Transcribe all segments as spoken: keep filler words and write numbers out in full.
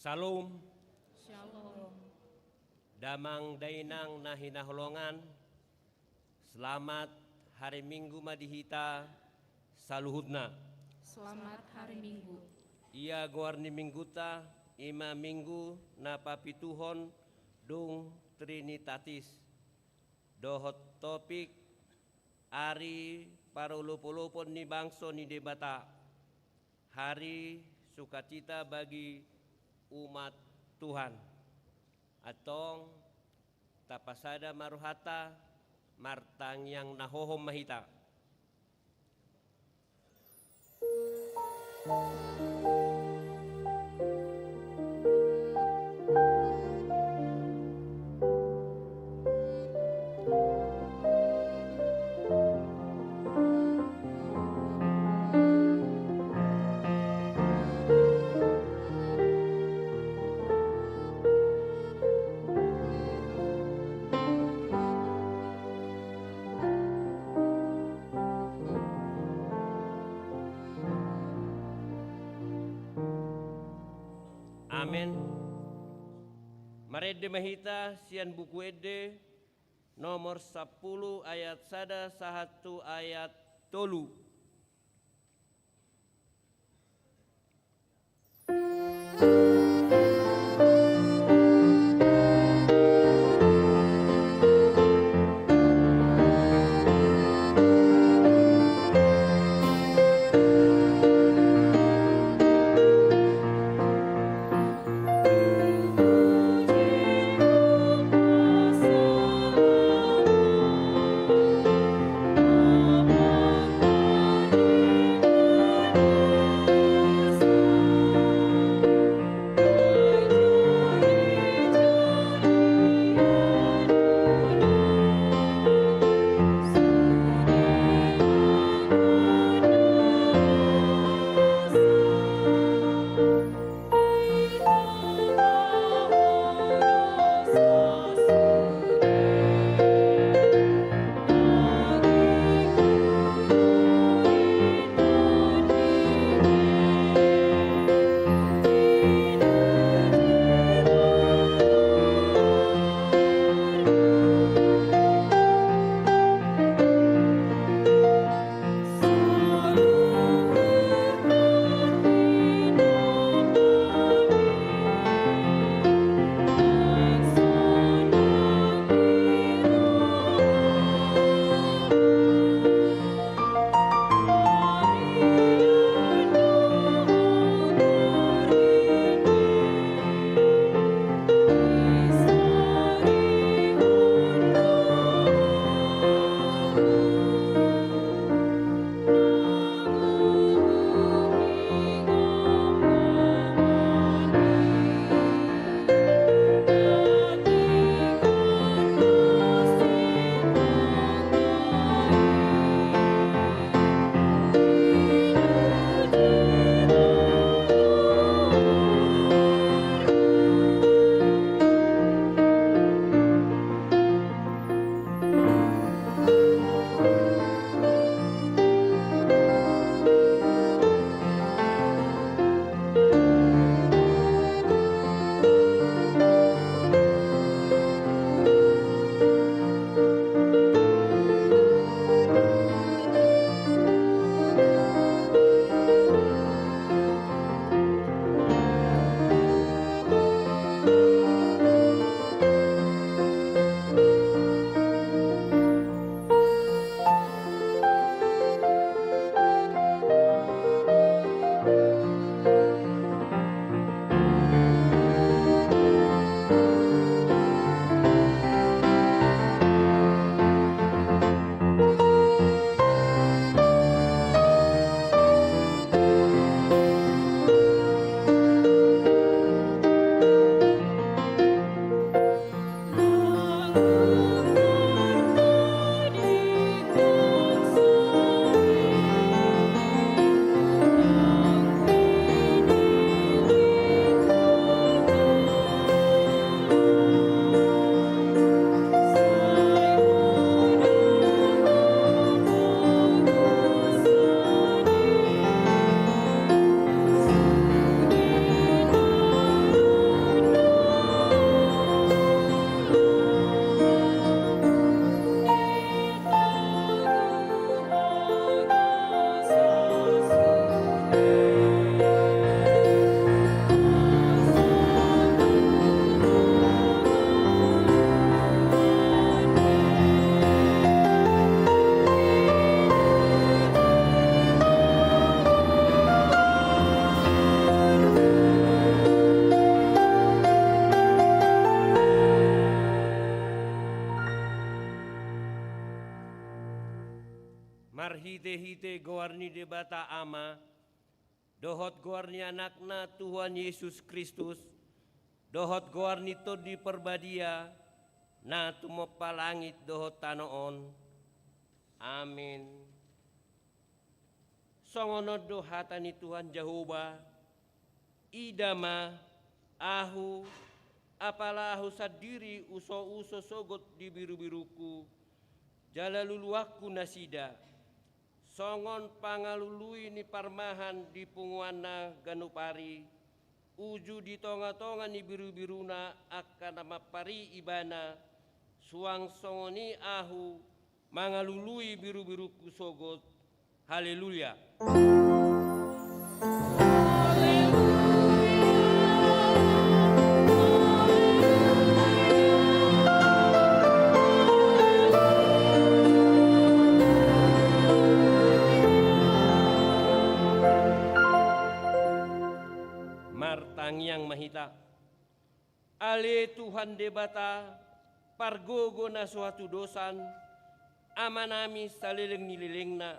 Shalom. Shalom. Damang dainang na hinaholongan, selamat hari Minggu ma di hita saluhutna. Selamat hari Minggu. Ia goar ni Mingguta, i ma Minggu na papituhon dung Trinitatis. Dohot topik, ari parolopolopon ni bangso ni Debata. Hari sukacita bagi umat Tuhan. Antong, tapasada ma rohanta, martangiang na hohom ma hita. Amen. Marende ma hita sian Buku Ende nomor sampulu ayat sada sahat tu ayat tolu. Marhite-hite goar ni Debata Ama, dohot goar ni Anakna Tuhan Yesus Kristus, dohot goar ni Tondi Parbadia, na tumompa langit dohot tano on. Amin. Songon on do hata ni Tuhan Jahowa: Ida ma, Ahu, apala Ahu sandiri usouso sogot di birubirungku, jala luluanku nasida, songon pangalului ni parmahan di punguanna ganup ari, uju di tongatonga ni birubiruna angka na mampari ibana, suang songon i Ahu mangalului birubirungku sogot. Haleluya. Martangiang ma hita. Ale Tuhan Debata, pargogo na so hatudosan, Amanami saleleng ni lelengna,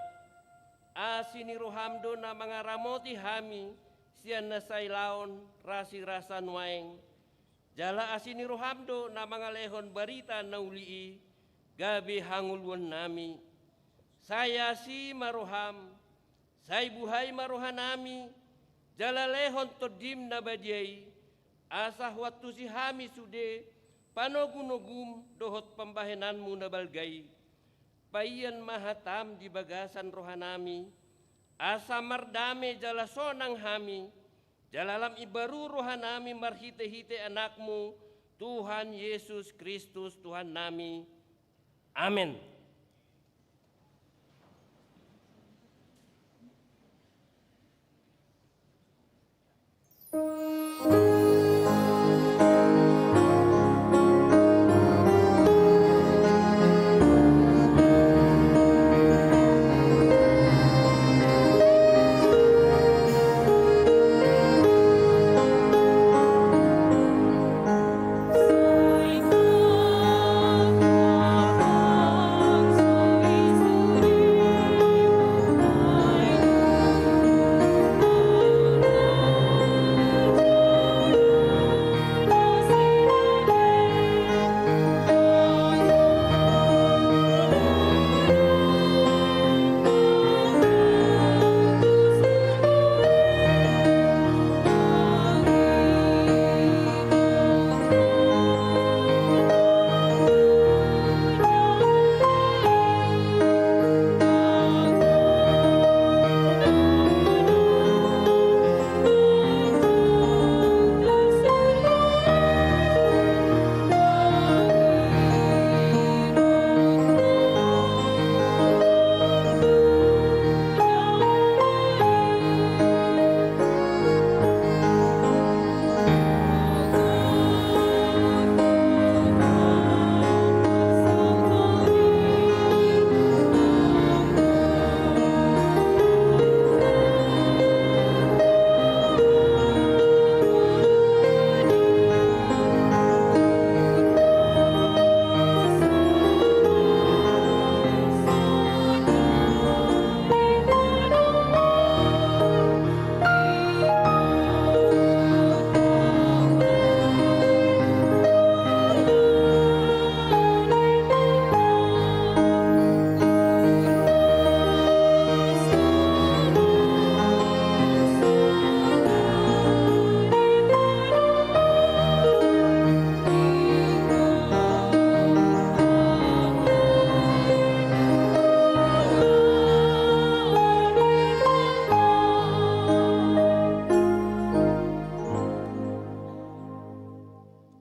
asi ni roham do na mangaramoti hami sian na sailaon rasirasa nuaeng, jala asi ni roham do na mangalehon barita na uli i gabe hangoluannami. Sai asi ma roham, sai buhai ma rohanami, jala lehon Tondim na badia i, asa huantusi hami sude panogunogum dohot pambahenanmu na balga i. Paian ma hatam di bagasan rohanami, asa mardame jala sonang hami, jala lam imbaru rohanami marhitehite Anakmu, Tuhan Yesus Kristus Tuhannami. Amen.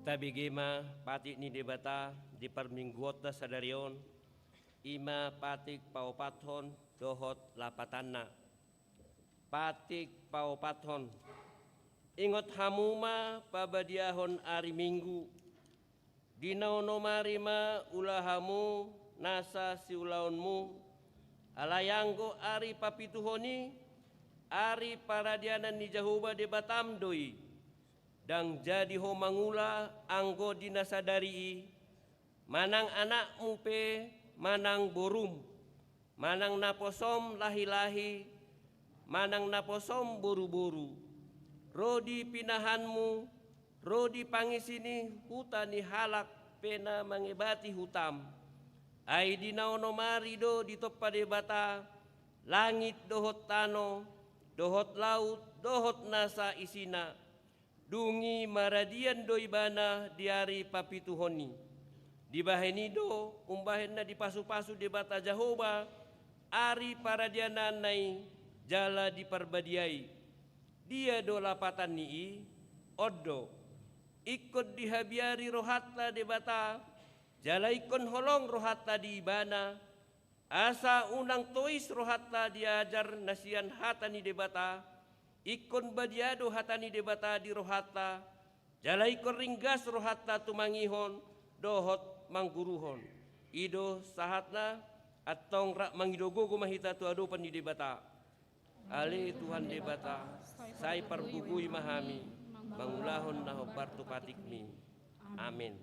Tabege ma patik ni Debata di parmingguonta sadari on, i ma patik paopathon dohot lapatanna. Patik paopathon. Ingot hamu ma pabadiahon ari Minggu, di na onom ari ma ula hamu nasa siulaonmu, alai anggo ari papituhon i, ari paradianan ni Jahowa Debatam do i. Ndang jadi ho mangula anggo di na sadari i, manang anakmu pe manang borum. manang naposom lahi-lahi, manang naposom boru-boru, ro di pinahanmu, ro di pangisi ni huta ni halak pe na mangebati hutam. Ai di na onom ari do ditompa Debata langit dohot tano, dohot laut, dohot nasa isina. Dung i maradian do ibana di ari papituhon i. Dibahen i do umbahen na dipasu-pasu Debata Jahowa ari paradiananna i jala diparbadiai. Dia do lapatan ni i? On do. Ingkon dihabiari rohanta Debata, jala ingkon holong rohanta di ibana, asa unang tois rohanta di ajar na sian hata ni Debata, ingkon badia do hata ni Debata di rohanta, jala ingkon ringgas rohanta tumangihon dohot mangguruhon. I do sahatna, antong rap mangido gogo ma hita tu adopan ni Debata. Ale Tuhan Debata, sai pargogoi ma hami mangulahon na hombar tu patikmi. Amen.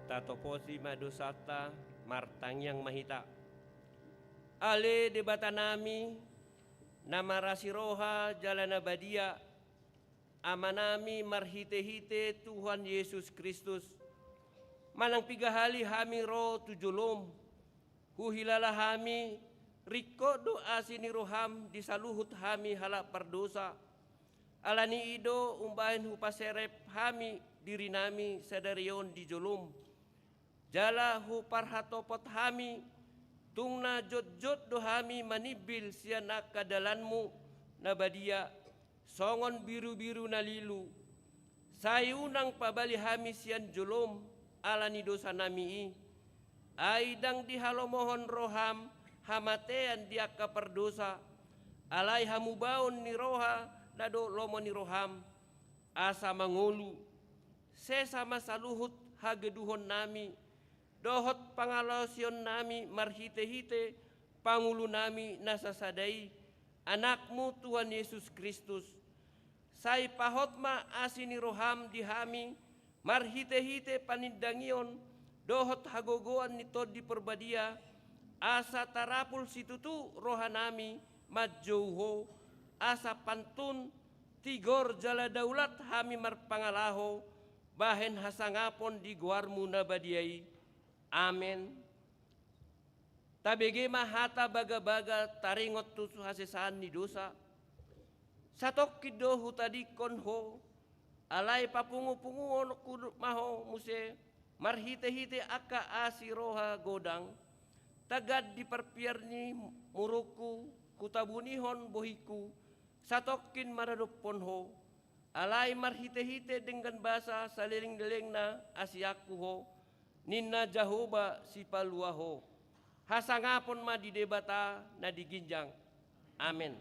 Tatoposi ma dosanta, martangiang ma hita. Ale Debatanami, na marasi roha jala na badia, Amanami marhite-hite Tuhan Jesus Kristus, manang piga hali hami ro tu jolom, huhilala hami, ringkot do asi ni roham di saluhut hami halak pardosa. Ala ni i do umbahen hupaserep hami dirinami sadari on di jolom. Jala huparhatopot hami, tung na jotjot do hami manimbil sian angka dalanmu na badia, songon birubiru na lilu. Sai unang pabali hami sian jolom ala ni dosanami i. Ai ndang dihalomohon roham hamatean di angka pardosa, alai hamubaon ni roha na dohot lomo ni roham, asa mangolu. Sesa ma saluhut hageduhonnami, dohot pangalaosionnami marhite-hite Pangulunami na sasada i, Anakmu Tuhan Jesus Kristus. Sai pahot ma asi ni roham di hami, marhite-hite panindangion, dohot hagogoon ni Tondi Porbadia, asa tarapul situtu rohanami manjou Ho, asa pantun, tigor jala daulat hami marpangalaho, bahen hasangapon di goarmu na badia i. Amen. Tabege ma hata bagabaga taringot tu hasesaan ni dosa. Satongkin do hutadingkon Ho, alai papungupunguonku ma Ho muse, Marhitehite angka asi roha godang, tagan di parpiar ni murungku, hutabunihon bohingku, satongkin maradophon Ho, alai marhitehite denggan basa saleleng-lelengna asianku Ho, ninna Jahowa Sipalua Ho. Hasangapon ma di Debata na di ginjang. Amen.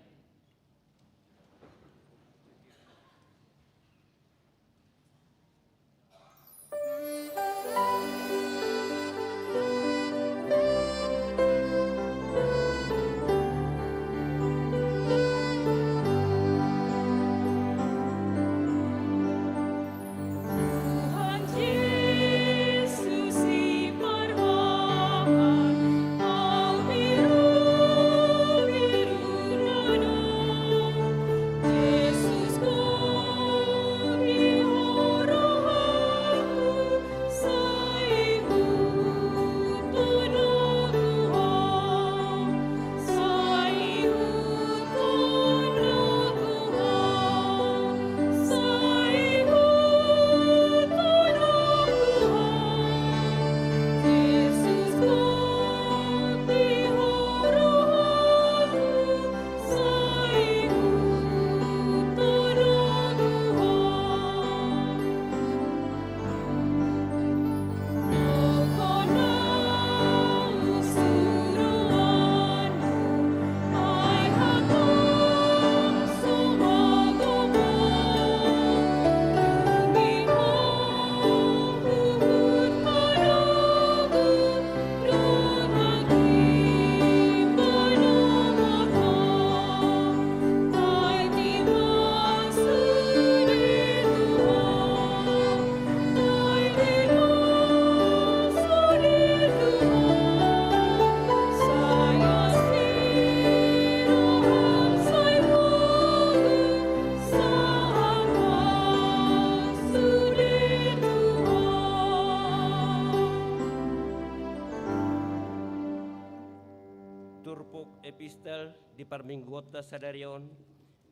Turpuk epistel di parmingguonta sadari on,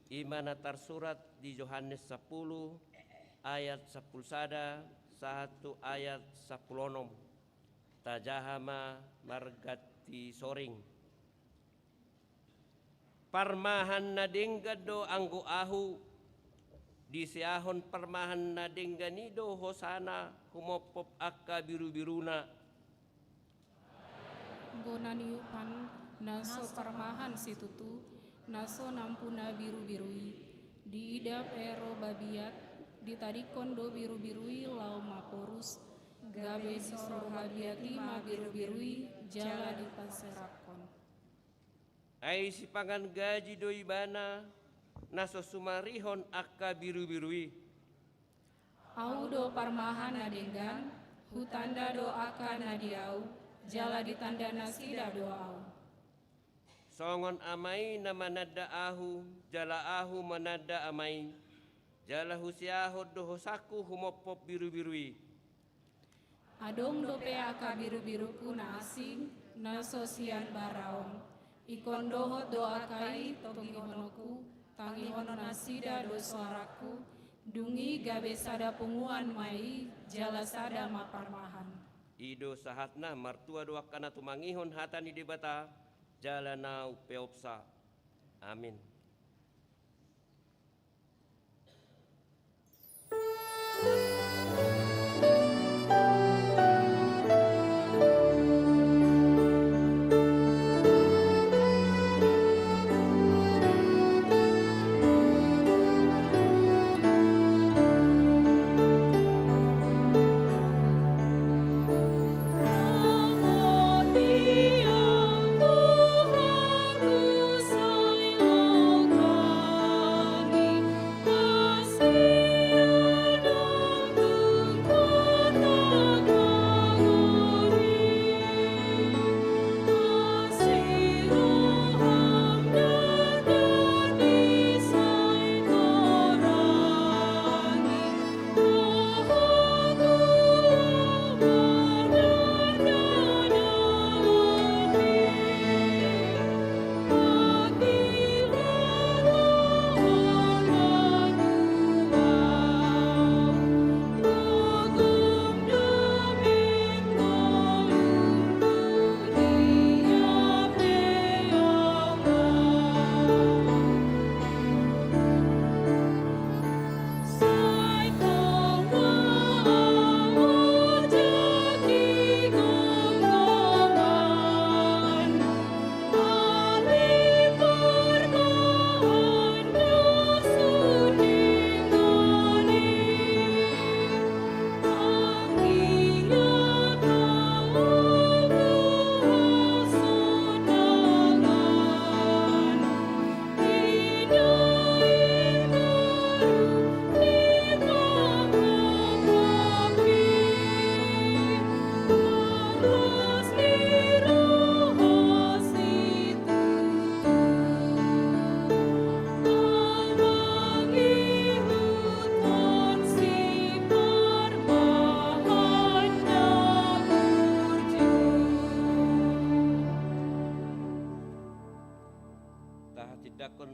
i ma na tarsurat di Johannes sampulu ayat sampulu sada sahat tu ayat sampulu onom. Tajaha ma marganti soring. Parmahan na denggan do anggo Ahu, diseahon parmahan na denggan i do hosana humophop angka birubiruna. Anggo na niupan na so parmahan situtu, na so nampuna birubiru i. Diida pe ro babiat, ditadingkon do birubiru i laho maporus, gabe disoro babiat i ma birubiru i jala dipanserakkon. Ai sipangan gaji do ibana na so sumarihon angka birubiru i. Ahu do parmahan na denggan, hutanda do angka na di Ahu, jala ditanda nasida do Ahu. Songon Ama i na mananda Ahu, jala Ahu mananda Ama i, jala huseahon do hosangku humophop birubiru i. Adong dope angka birubirungku na asing, na so sian bara on. Ingkon dohot do angka i togihononku, tangihonon nasida do soarangku, dung i gabe sada punguan ma i, jala sada ma parmahan. I do sahatna. Martua do angka na tumangihon hata ni Debata, jala na umpeopsa. Amin.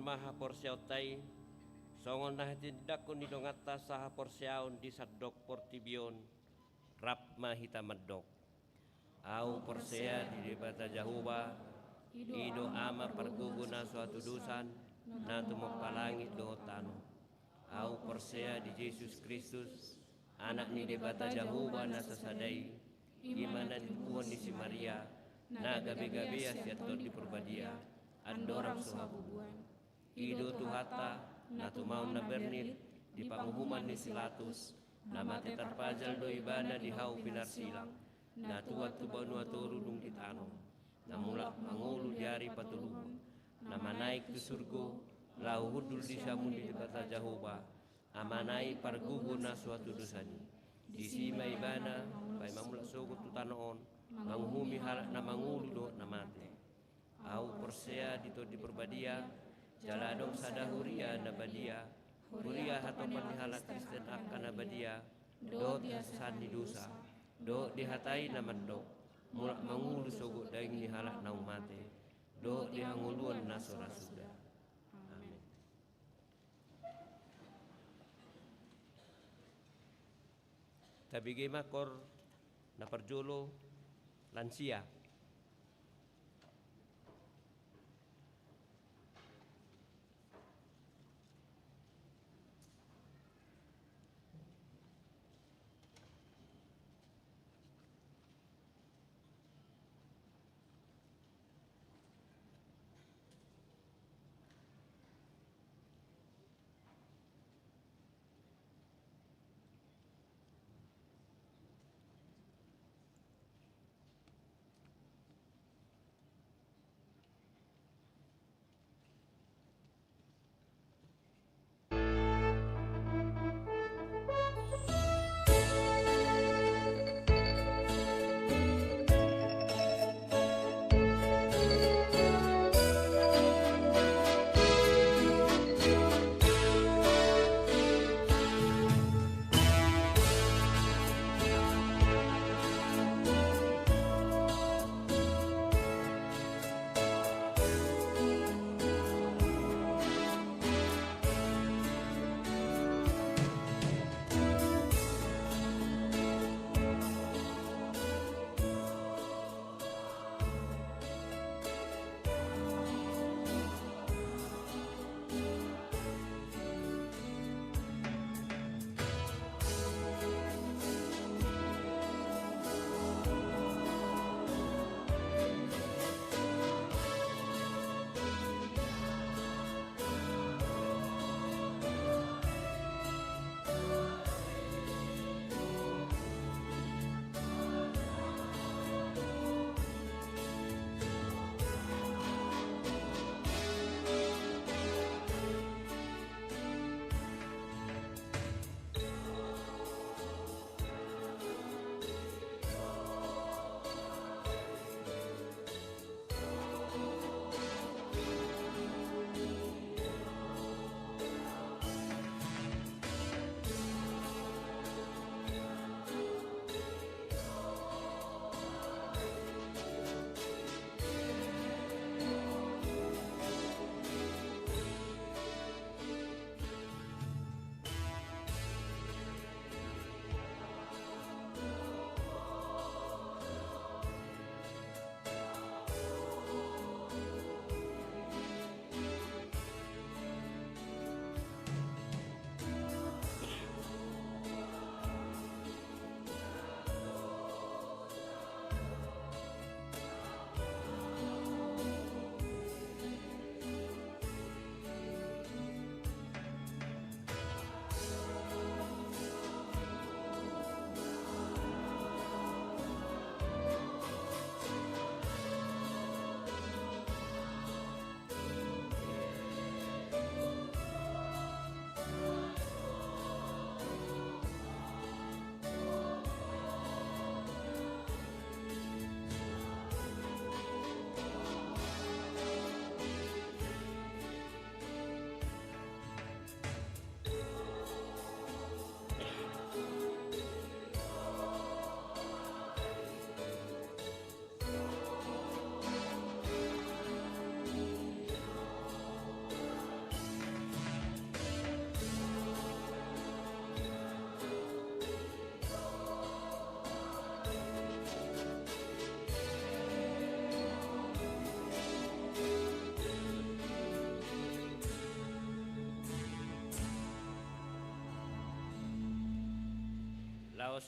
ma haporseaonta i, songon na hatindanghon ni donganta sahaporseaon di sandok portibi on, rap ma hita mandok. Ahu porsea di Debata Jahowa, i do Ama pargogo na so hatudosan, na tumompa langit dohot tano. Ahu porsea di Jesus Kristus, Anak ni Debata Jahowa na sasada i, i ma na nitumbuhon ni si Maria, na gabe-gabea sian Tondi Parbadia, andorang so habubuhan. I do Tuhanta, na tumaon na bernit, di panguhuman ni si Latus, na mate tarpajal do ibana di hau pinarsilang, na tuat tu banua toru dung ditanom, na mulak mangolu di ari patoluhon, na manaek tu surgo, laho hundul di siamun ni Debata Jahowa, Amana i pargogo na so hatudosan i. Disi ma ibana, paima mulak sogot tu tano on, manguhumi halak na mangolu dohot na mate. Ahu porsea di Tondi Parbadia, jala adong sada huria na badia, huria hatopan ni halak Kristen angka na badia, dohot di hasesaan ni dosa, dohot di hata i na mandok, mulak mangolu sogot daging ni halak naung mate, dohot di hangoluan na so ra suda. Amen. Tabege ma koor na parjolo lansia.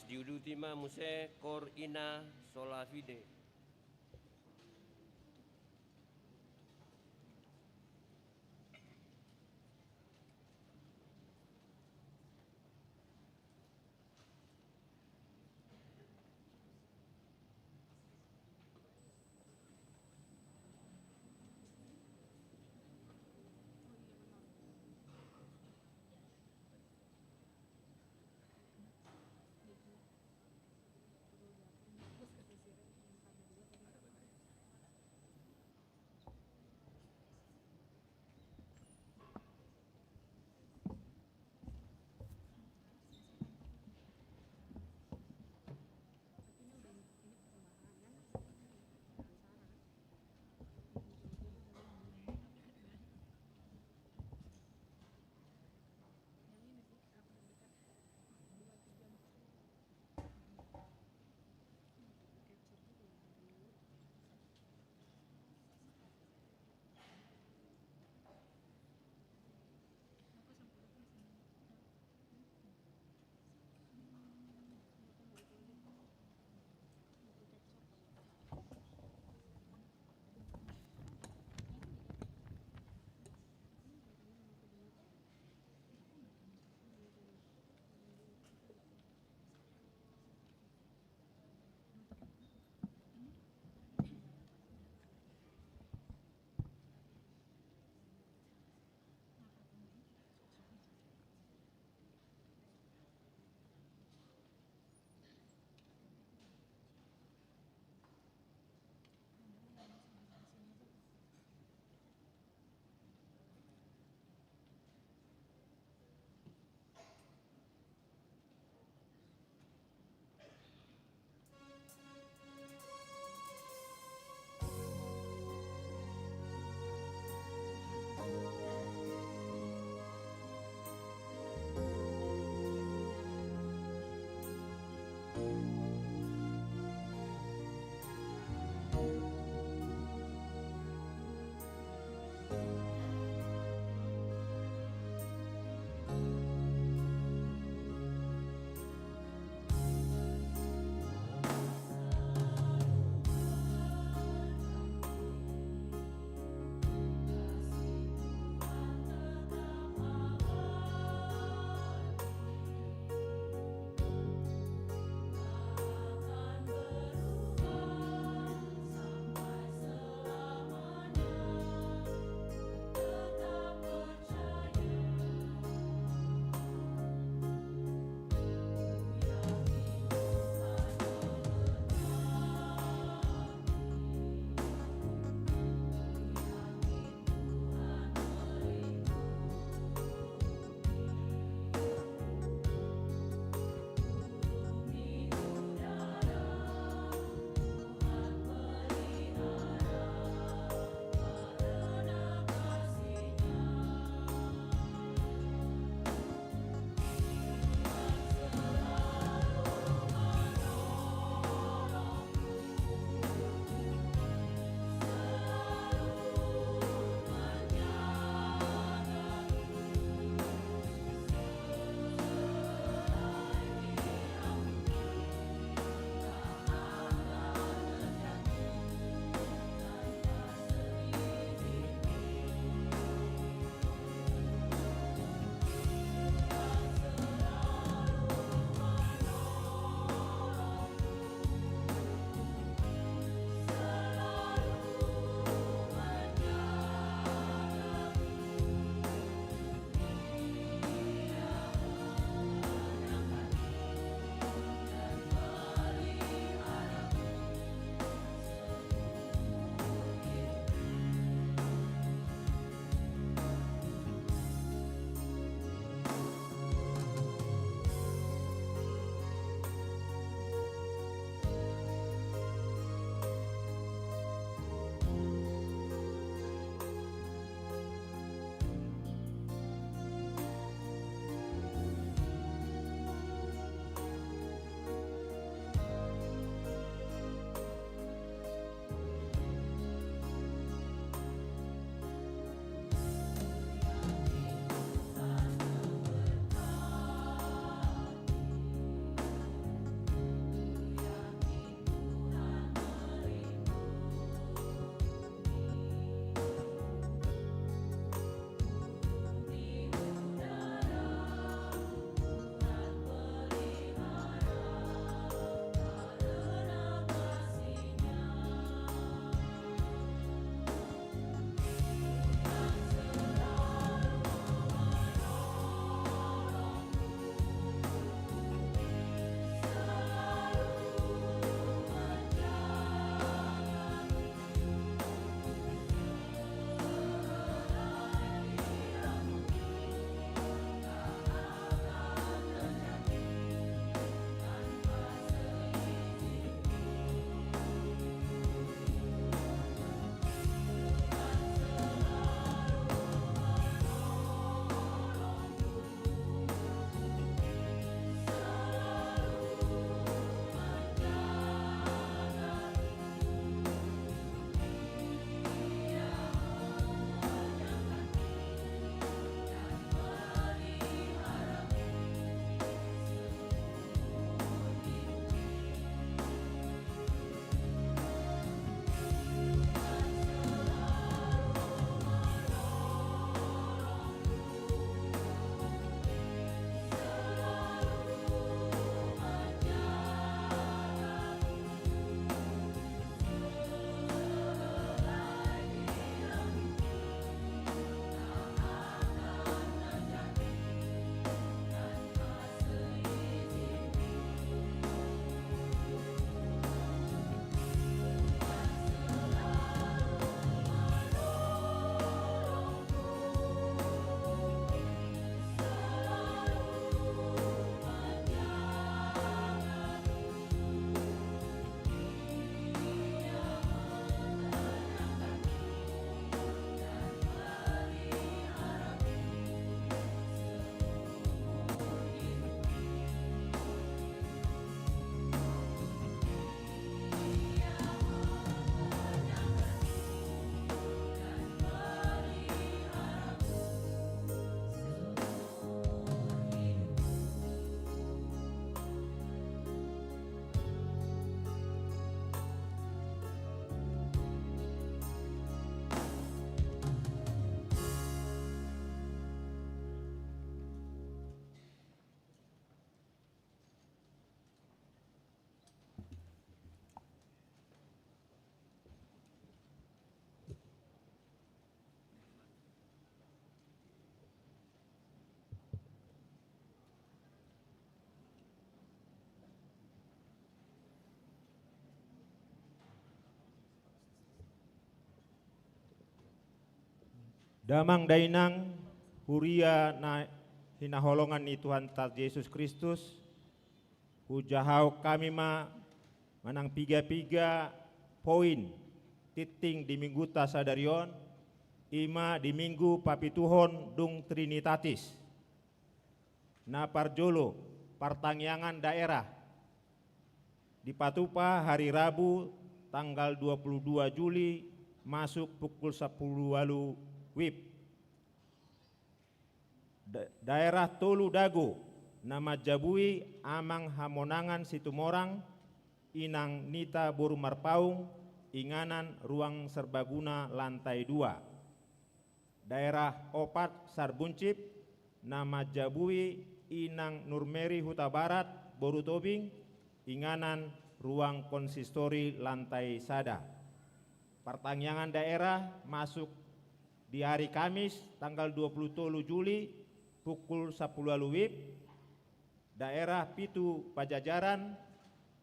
Diuduti ma muse Cor Ina Sola Fide. Damang dainang, huria na hinaholongan ni Tuhanta Jesus Kristus, hujahahon hami ma manang piga-piga poin tingting di mingguta sadari on, i ma di minggu papituhon dung Trinitatis. Na parjolo, partangiangan daerah. Dipatupa hari Rabu tanggal dua puluh dua Juli masuk pukul sampulu ualu wib. Da-, daerah tolu Dago, na manjabui Amang Hamonangan Situmorang, Inang Nita boru Marpaung, inganan ruang serbaguna lantai dua. Daerah opat Sarbuncip, na manjabui Inang Nurmeri Hutabarat boru Tobing, inganan ruang konsistori lantai sada. Partangiangan daerah masuk di hari Kamis tanggal dua puluh tolu Juli pukul sampulu ualu wib. Daerah pitu Pajajaran,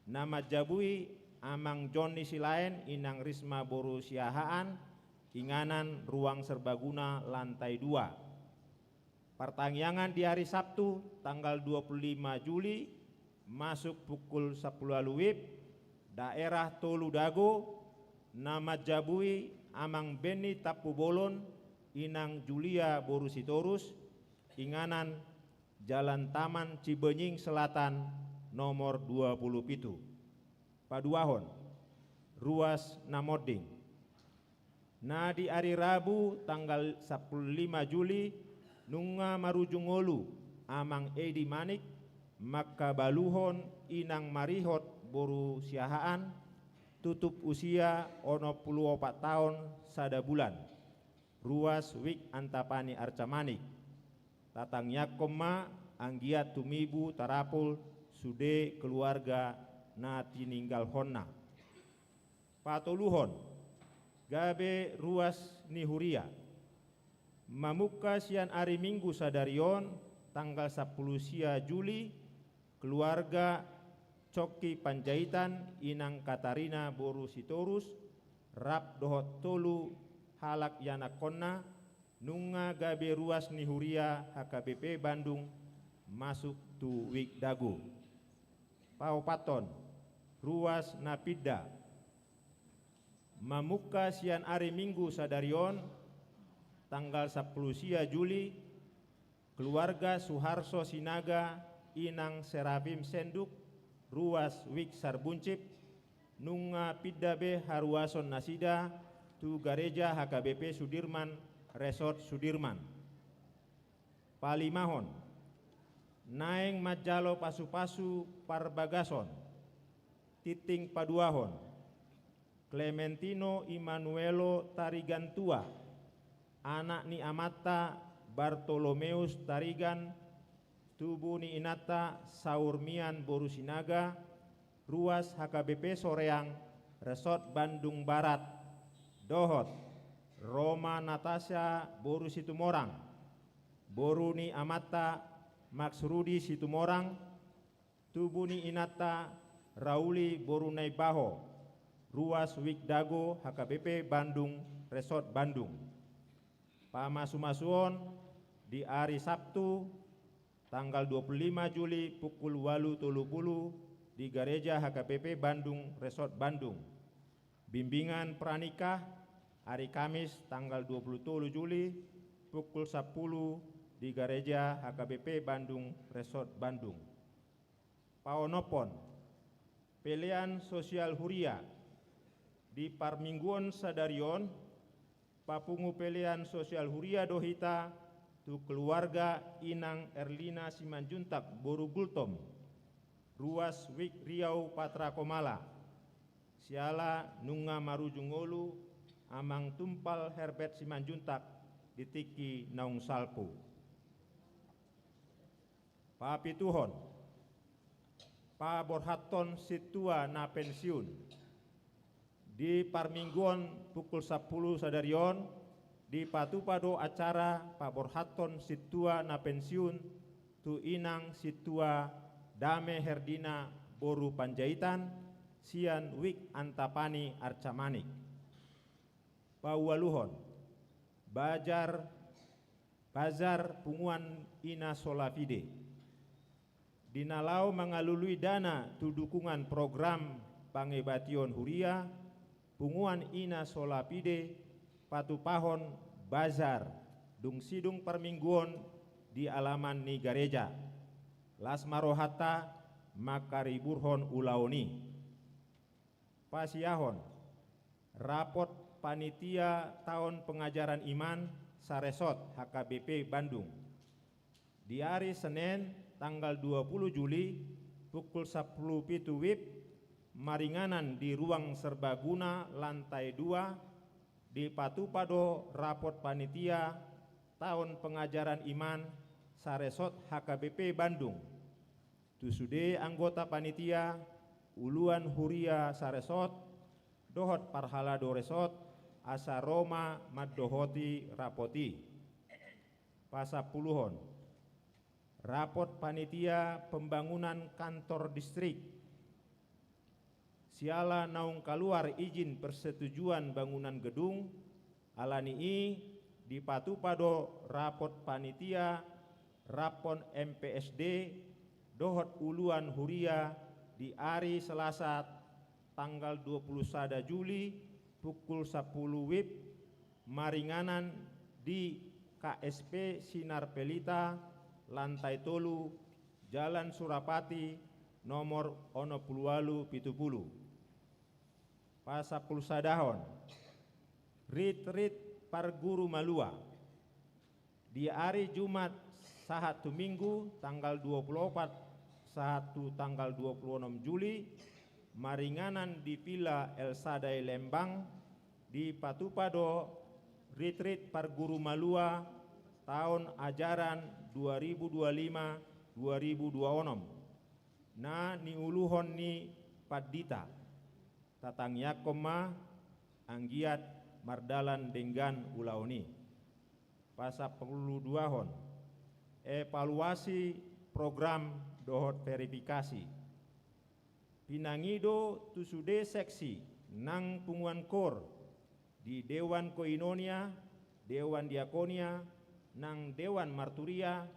na manjabui Amang Jonni Silaen, Inang Risma boru Siahaan, inganan ruang serbaguna lantai dua. Partangiangan di hari Sabtu tanggal dua puluh lima Juli masuk pukul sampulu ualu wib, daerah tolu Dago, na manjabui Amang Benny Tampubolon, Inang Julia boru Sitorus, inganan Jalan Taman Cibenying Selatan nomor dua puluh pitu. Paduahon, ruas na monding. Na di ari Rabu tanggal sampulu lima Juli, nunga marujung ngolu Amang Edi Manik mangkabaluhon Inang Marihot boru Siahaan, tutup usia onom pulu opat taon sada bulan. Ruas Wik Antapani Arca Manik. Tatangiangkon ma anggiat tumibu tarapul sude keluarga na tininggalhonna. Patoluhon, gabe ruas ni huria. Mamungka sian ari Minggu sadari on, tanggal sampulu sia Juli, keluarga Congki Panjaitan, Inang Katarina boru Sitorus, rap dohot tolu halak ianakkonna, nunga gabe ruas ni huria H K B P Bandung masuk tu Wik Dago. Paopathon, ruas na pinda. Mamungka sian ari Minggu sadari on, tanggal sampulu sia Juli, keluarga Suharso Sinaga, Inang Serafim Senduk, ruas Wik Sarbuncip, nunga pinda be haruason nasida tu gareja H K B P Sudirman, Resort Sudirman. Palimahon, naeng manjalo pasupasu parbagason. Tingting paduahon, Clementino Immanuelo Tarigantua, anak ni amanta Bartolomeus Tarigan, tubu ni inanta Saur Mian boru Sinaga, ruas H K B P Soreang, Resort Bandung Barat, dohot Roma Natasha boru Situmorang, boru ni amanta Max Rudi Situmorang, tubu ni inanta Rauli boru Naibaho, ruas Wik Dago H K B P Bandung, Resort Bandung. Pamasumasuon di ari Sabtu, tanggal dua puluh lima Juli, pukul ualu tolu pulu di gareja H K B P Bandung, Resort Bandung. Bimbingan pranikah, ari Kamis, tanggal dua puluh tolu Juli, pukul sampulu di gareja H K B P Bandung, Resort Bandung. Paonomhon, pelean sosial huria. Di parmingguon sadari on, papungu pelean sosial huria do hita tu keluarga Inang Erlina Simanjuntak boru Gultom, ruas Wik Riau Patra Komala, siala nunga marujung ngolu Amang Tumpal Herbert Simanjuntak di tingki naung salpu. Papituhon, paborhathon sintua na pensiun. Di parmingguon pukul sampulu sadari on, dipatupa do acara paborhathon sintua na pensiun tu Inang Sintua Dame Herdina boru Panjaitan, sian Wik Antapani Arca Manik. Paualuhon, bajar Bazar Punguan Ina Sola Fide. Di na laho mangalului dana tu dukungan program pangebation huria, Punguan Ina Sola Fide patupahon bazar dung sidung parmingguon di alaman ni gareja. Las ma rohanta manghariburhon ulaon i. Pasiahon rapot panitia taon pengajaran iman saresot H K B P Bandung. Di ari Senen tanggal dua puluh Juli pukul sampulu pitu wib, maringanan di ruang serbaguna lantai dua, dipatupa do rapot panitia taon pengajaran iman saresot H K B P Bandung. Tu sude anggota panitia, uluan huria saresot, dohot parhalado resot, asa ro ma mandohoti rapot i. Pasampuluhon. Rapot panitia pembangunan kantor distrik. Siala naung kaluar izin persetujuan bangunan gedung, ala ni i dipatupa do rapot panitia, raphon M P S D, dohot uluan huria di ari Selasa tanggal dua puluh sada Juli pukul sampulu wib, maringanan di K S P Sinar Pelita, lantai tolu, Jalan Surapati, nomor onom pulu ualu pitu pulu. Pasampulu sadahon. Ritrit Parguru Malua. Di ari Jumat sahat tu Minggu tanggal dua puluh opat sahat tu tanggal dua puluh onom Juli, maringanan di Villa El Sadai Lembang, dipatupa do Ritrit Parguru Malua taon ajaran dua ribu dua lima dua ribu dua onom, na niuluhon ni pandita. Tatangiangkon ma anggiat mardalan denggan ulaon i. Pasampulu duahon. Evaluasi program dohot verifikasi. Pinangido tu sude seksi nang punguan kor di Dewan Koinonia, Dewan Diakonia, nang Dewan Marturia,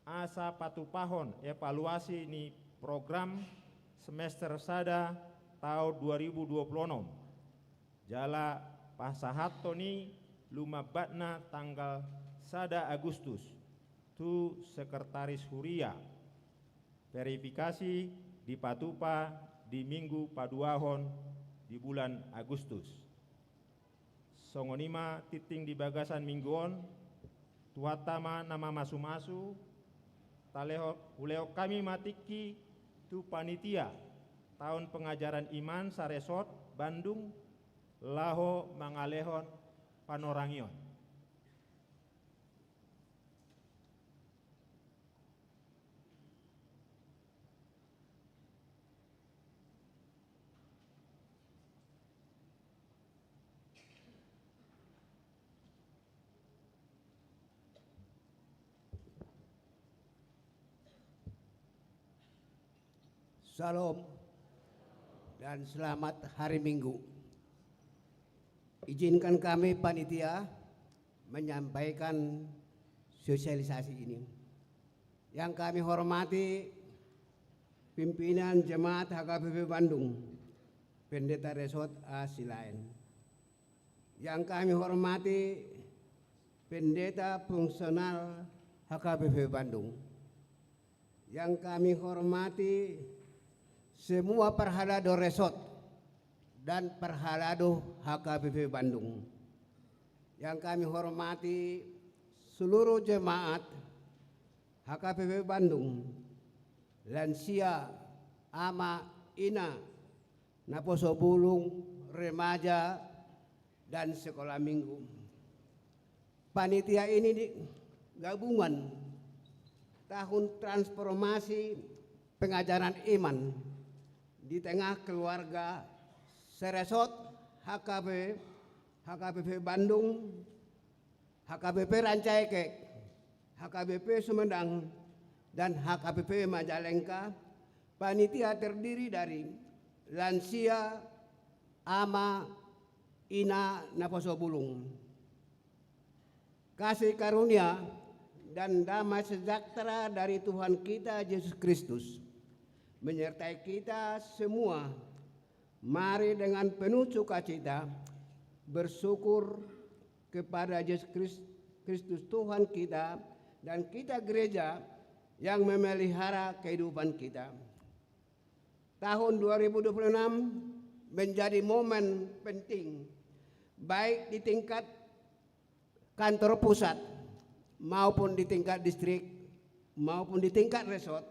asa patupahon evaluasi ni program semester sada taon dua ribu dua puluh onom. Jala pasahathon i lumambatna tanggal sada Agustus tu sekretaris huria. Verifikasi dipatupa di minggu paduahon di bulan Agustus. Songon i ma tingting di bagasan minggu on, Tuhanta ma na mamasumasu, taleho-, hulehon hami ma tingki tu panitia taon pengajaran iman saresort Bandung laho mangalehon panorangion. Syalom dan selamat hari Minggu. Izinkan kami panitia menyampaikan sosialisasi ini. Yang kami hormati pimpinan jemaat H K B P Bandung, Pendeta Resort A Silaen. Yang kami hormati pendeta fungsional H K B P Bandung. Yang kami hormati semua parhalado resort dan parhalado H K B P Bandung. Yang kami hormati seluruh jemaat H K B P Bandung, lansia, ama, ina, naposo bulung, remaja, dan sekolah minggu. Panitia ini di-, gabungan tahun transformasi pengajaran iman di tengah keluarga seresort H K B, H K B P Bandung, H K B P Rancaekek, H K B P Sumedang, dan H K B P Majalengka. Panitia terdiri dari lansia, ama, ina, naposo bulung. Kasih karunia dan damai sejahtera dari Tuhan kita Yesus Kristus menyertai kita semua. Mari dengan penuh sukacita bersyukur kepada Yesus Kris-, Kristus Tuhan kita dan kita gereja yang memelihara kehidupan kita. Tahun dua ribu dua puluh enam menjadi momen penting, baik di tingkat kantor pusat maupun di tingkat distrik maupun di tingkat resort,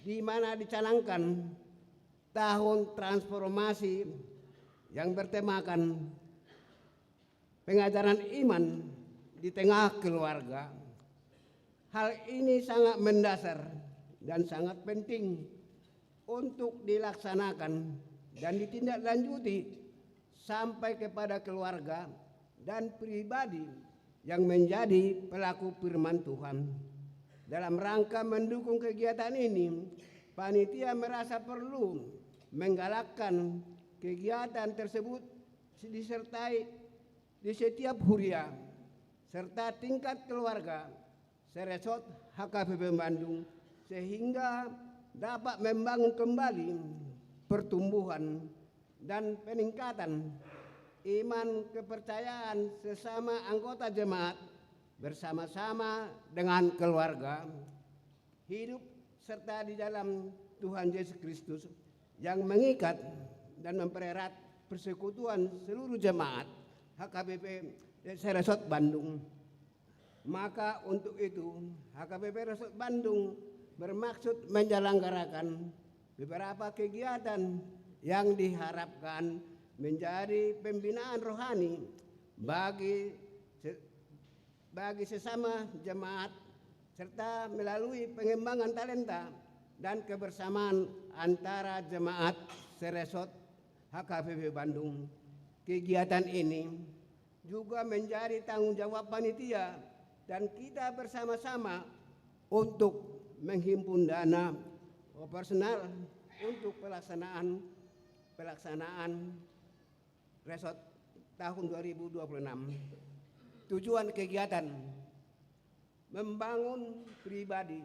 di mana dicanangkan tahun transformasi yang bertemakan pengajaran iman di tengah keluarga. Hal ini sangat mendasar dan sangat penting untuk dilaksanakan dan ditindaklanjuti sampai kepada keluarga dan pribadi yang menjadi pelaku firman Tuhan. Dalam rangka mendukung kegiatan ini, panitia merasa perlu menggalakkan kegiatan tersebut disertai di setiap huria serta tingkat keluarga seresort H K B P Bandung, sehingga dapat membangun kembali pertumbuhan dan peningkatan iman kepercayaan sesama anggota jemaat bersama-sama dengan keluarga. Hidup serta di dalam Tuhan Yesus Kristus yang mengikat dan mempererat persekutuan seluruh jemaat H K B P seresort Bandung. Maka untuk itu, H K B P Resort Bandung bermaksud menyelenggarakan beberapa kegiatan yang diharapkan menjadi pembinaan rohani bagi se-, bagi sesama jemaat, serta melalui pengembangan talenta dan kebersamaan antara jemaat seresort H K B P Bandung. Kegiatan ini juga menjadi tanggung jawab panitia dan kita bersama-sama untuk menghimpun dana operasional untuk pelaksanaan, pelaksanaan resort tahun dua ribu dua puluh enam. Tujuan kegiatan membangun pribadi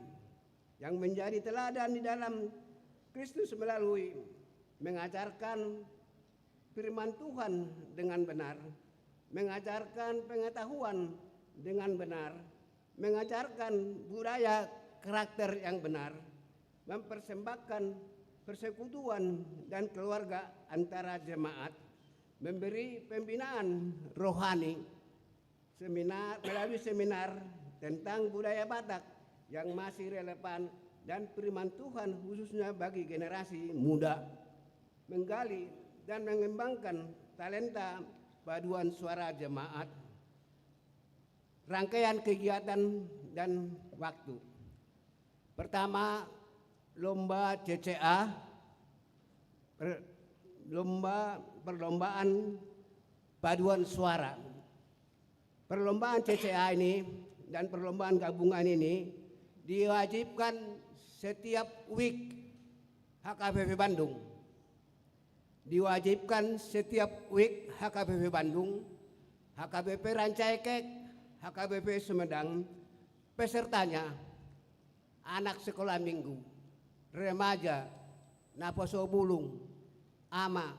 yang menjadi teladan di dalam Kristus melalui mengajarkan firman Tuhan dengan benar, mengajarkan pengetahuan dengan benar, mengajarkan budaya karakter yang benar, mempersembahkan persekutuan dan keluarga antara jemaat, memberi pembinaan rohani, seminar, melalui seminar tentang budaya Batak yang masih relevan dan firman Tuhan khususnya bagi generasi muda, menggali dan mengembangkan talenta paduan suara jemaat. Rangkaian kegiatan dan waktu. Pertama, lomba C C A, per-, lomba, perlombaan paduan suara. Perlombaan C C A ini dan perlombaan gabungan ini diwajibkan setiap week H K B P Bandung. Diwajibkan setiap week H K B P Bandung, H K B P Rancaikek, H K B P Sumedang, pesertanya anak sekolah minggu, remaja, naposo bulung, ama,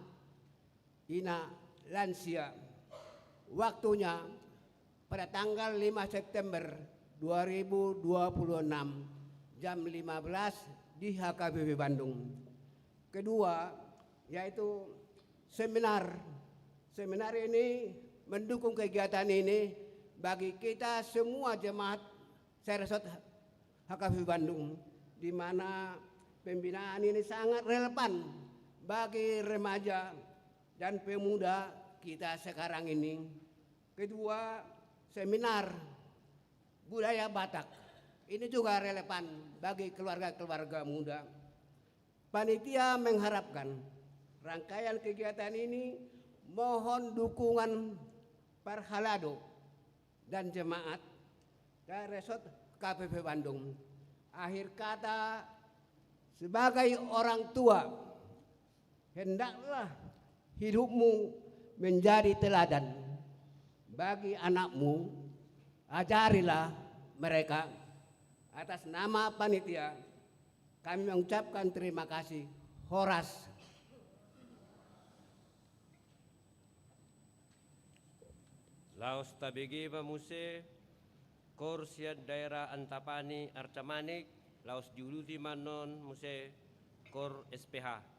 ina, lansia. Waktunya pada tanggal lima September dua ribu dua puluh enam, jam lima belas di H K B P Bandung. Kedua, yaitu seminar. Seminar ini mendukung kegiatan ini bagi kita semua jemaat seresort H K B P Bandung, di mana pembinaan ini sangat relevan bagi remaja dan pemuda kita sekarang ini. Kedua, seminar budaya Batak. Ini juga relevan bagi keluarga-keluarga muda. Panitia mengharapkan rangkaian kegiatan ini mohon dukungan parhalado dan jemaat dari Resort K P P Bandung. Akhir kata, sebagai orang tua, hendaklah hidupmu menjadi teladan bagi anakmu. Ajarilah mereka, atas nama panitia, kami mengucapkan terima kasih. Horas. Laos tabege ma muse, kor sian daerah Antapani Arca Manik, laos diuduti ma annon muse kor S P H.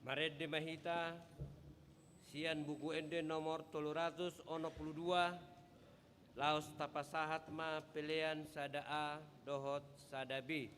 Marende ma hita sian Buku Ende nomor tolu ratus onom pulu dua, laos tapasahat ma pelean sada A dohot sada B.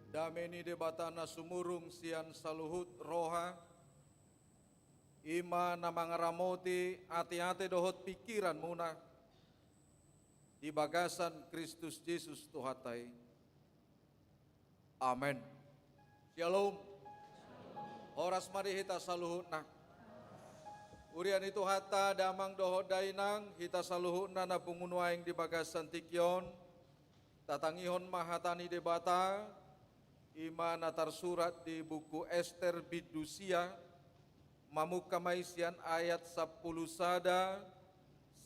Dame ni Debata na sumurung sian saluhut roha, i ma na mangaramoti ateate dohot pingkiranmuna di bagasan Kristus Jesus Tuhanta i. Amen. Syalom. Horas ma di hita saluhutna. Huria ni Tuhanta, damang dohot dainang, hita saluhutna na pungu nuaeng di bagasan tingki on, tatangihon ma hata ni Debata, i ma na tarsurat di buku Ester bindu sia, mamungka ma i sian ayat sampulu sada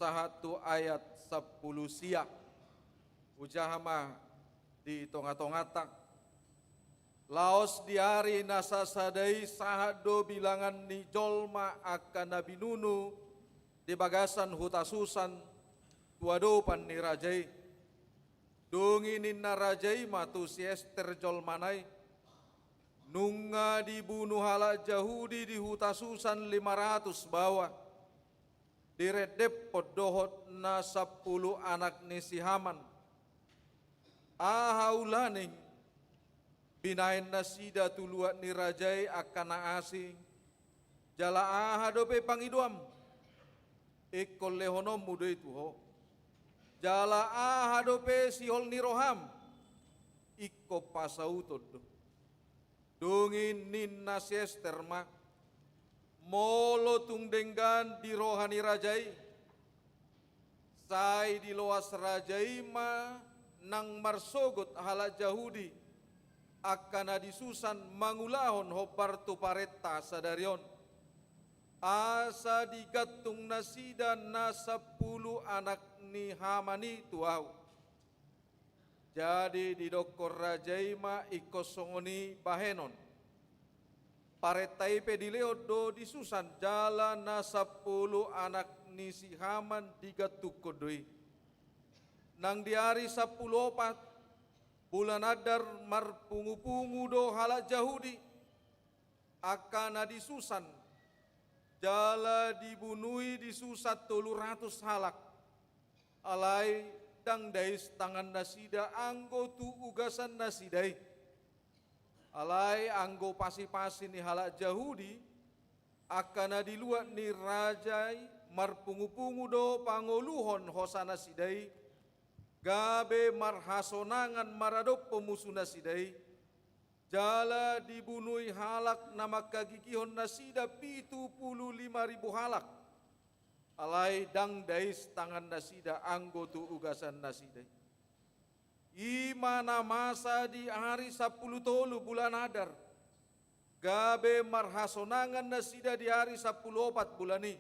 sahat tu ayat sampulu sia. Hujaha ma di tongatonganta. Laos di ari na sasada i sahat do bilangan ni jolma angka na binunu di bagasan huta Susan, tu adopan ni raja i. Dung i ninna raja i ma tu si Ester jolmana i: Nunga dibunu halak Jahudi di huta Susan lima ratus baoa, direndephon dohot na sampulu anak ni si Haman. Aha ulaning binahen nasida tu luat ni raja i angka na asing? Jala aha dope pangidoam, ingkon lehononmu do i tu ho. Jala aha dope sihol ni roham, ingkon pasauton do. Dung i ninna si Ester ma: Molo tung denggan di roha ni raja i, sai diloas raja i ma nang marsogot halak Jahudi angka na di Susan mangulahon hombar tu parenta sadari on, asa digantung nasida na sampulu anak ni Haman i tu ahu. Jadi didokkon raja i ma ingkon songon i bahenon. Parenta i pe dilehon do di Susan, jala na sampulu anak ni si Haman digantungkon do i. Nang di ari sampulu opat bulan Adar marpungupungu do halak Jahudi, angka na di Susan, jala dibunu i di Susan tolu ratus halak. Alai ndang dais tangan nasida anggo tu ugasan nasida i. Alai anggo pasipasi ni halak Jahudi, angka na di luat ni raja i, marpungupungu do pangoluhon hosa nasida i, gabe marhasonangan maradophon musu nasida i. Jala dibunu i halak na manghagigihon nasida pitu pulu lima ribu halak. Alai ndang dais tangan nasida anggo tu ugasan nasida i. I ma na masa di ari sampulu tolu bulan Adar, gabe marhasonangan nasida di ari sampulu opat bulan i.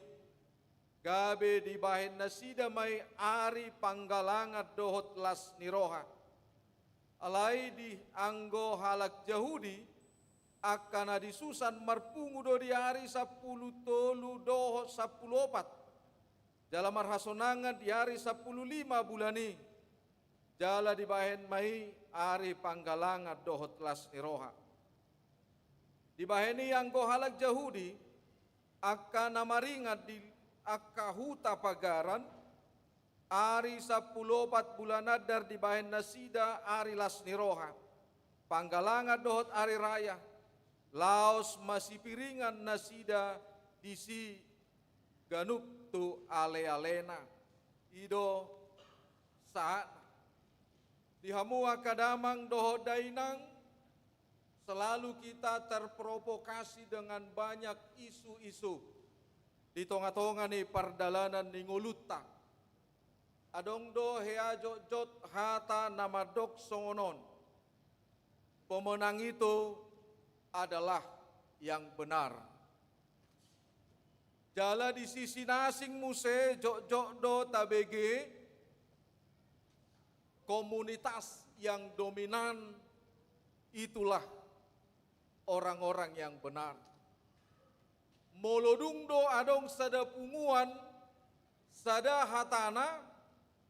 Gabe dibahen nasida ma i ari panggalangan dohot las ni roha. Alai di anggo halak Jahudi, Angka na disusan marpungu do di ari sampulu tolu dohot sampulu opat, jala marhasonangan di ari sampulu lima bulan i, jala dibahen ma i ari panggalangan dohot las ni roha. Dibahen i anggo halak Jahudi, angka na maringan di angka huta pagaran, ari sampulu opat bulan Adar dibahen nasida ari las ni roha, panggalangan dohot ari raya, laos masipiringan nasida disi ganup tu alealena. I do sahatna. Di hamu angka damang dohot dainang, selalu kita terprovokasi dengan banyak isu-isu di tongatonga ni pardalanan ni ngolunta. Adong do hea jotjot hata na mandok songon on: Pemenang itu adalah yang benar. Jala di sisi na asing muse jotjot do tabege komunitas yang dominan itulah orang-orang yang benar. Molo dung do adong sada punguan, sada hatana,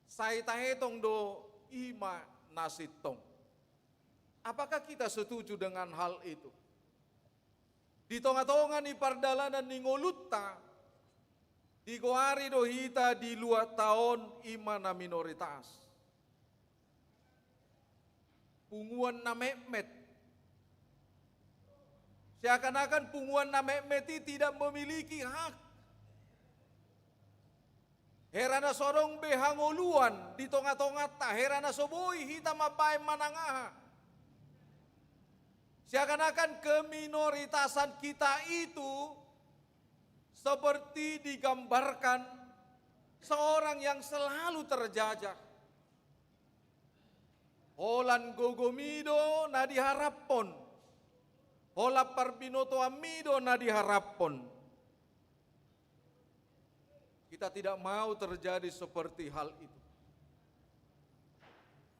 sai taetong do i ma na sintong. Apakah kita setuju dengan hal itu? Di tongatonga ni pardalanan ni ngolunta, digoari do hita di luatta on i ma na minoritas. Punguan na metmet. Seakan-akan punguan na metmet i tidak memiliki hak. Hera na so adong be hangoluan di tongatonganta, hera na so boi hita mambahen manang aha. Seakan-akan keminoritasan kita itu seperti digambarkan seorang yang selalu terjajah. Holan gogomi do na diharaphon, holan parbinotoanmi do na diharaphon. Kita tidak mau terjadi seperti hal itu.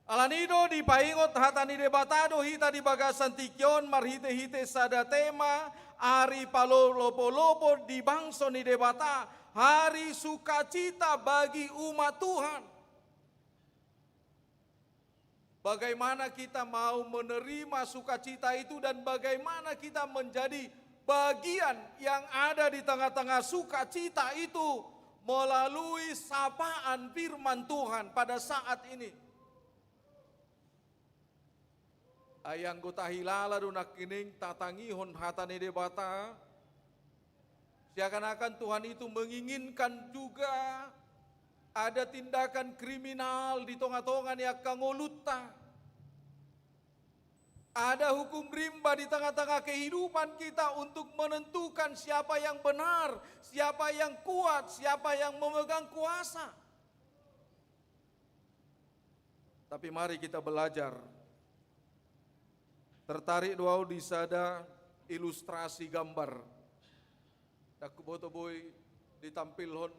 Alani i do dipaingot hata ni Debata do hita di bagasan tingki on marhitehite sada tema, ari palopolopo di bangso ni Debata, hari sukacita bagi umat Tuhan. Bagaimana kita mau menerima sukacita itu dan bagaimana kita menjadi bagian yang ada di tengah-tengah sukacita itu melalui sapaan firman Tuhan pada saat ini. Ai anggo tahilala do nangkining tatangihon hata ni Debata, seakan-akan Tuhan itu menginginkan juga ada tindakan kriminal di tongatonga ni angka ngolunta. Ada hukum rimba di tengah-tengah kehidupan kita untuk menentukan siapa yang benar, siapa yang kuat, siapa yang memegang kuasa. Tapi mari kita belajar. Tertarik do au di sada ilustrasi gambar. Ndang huboto boi ditampilhon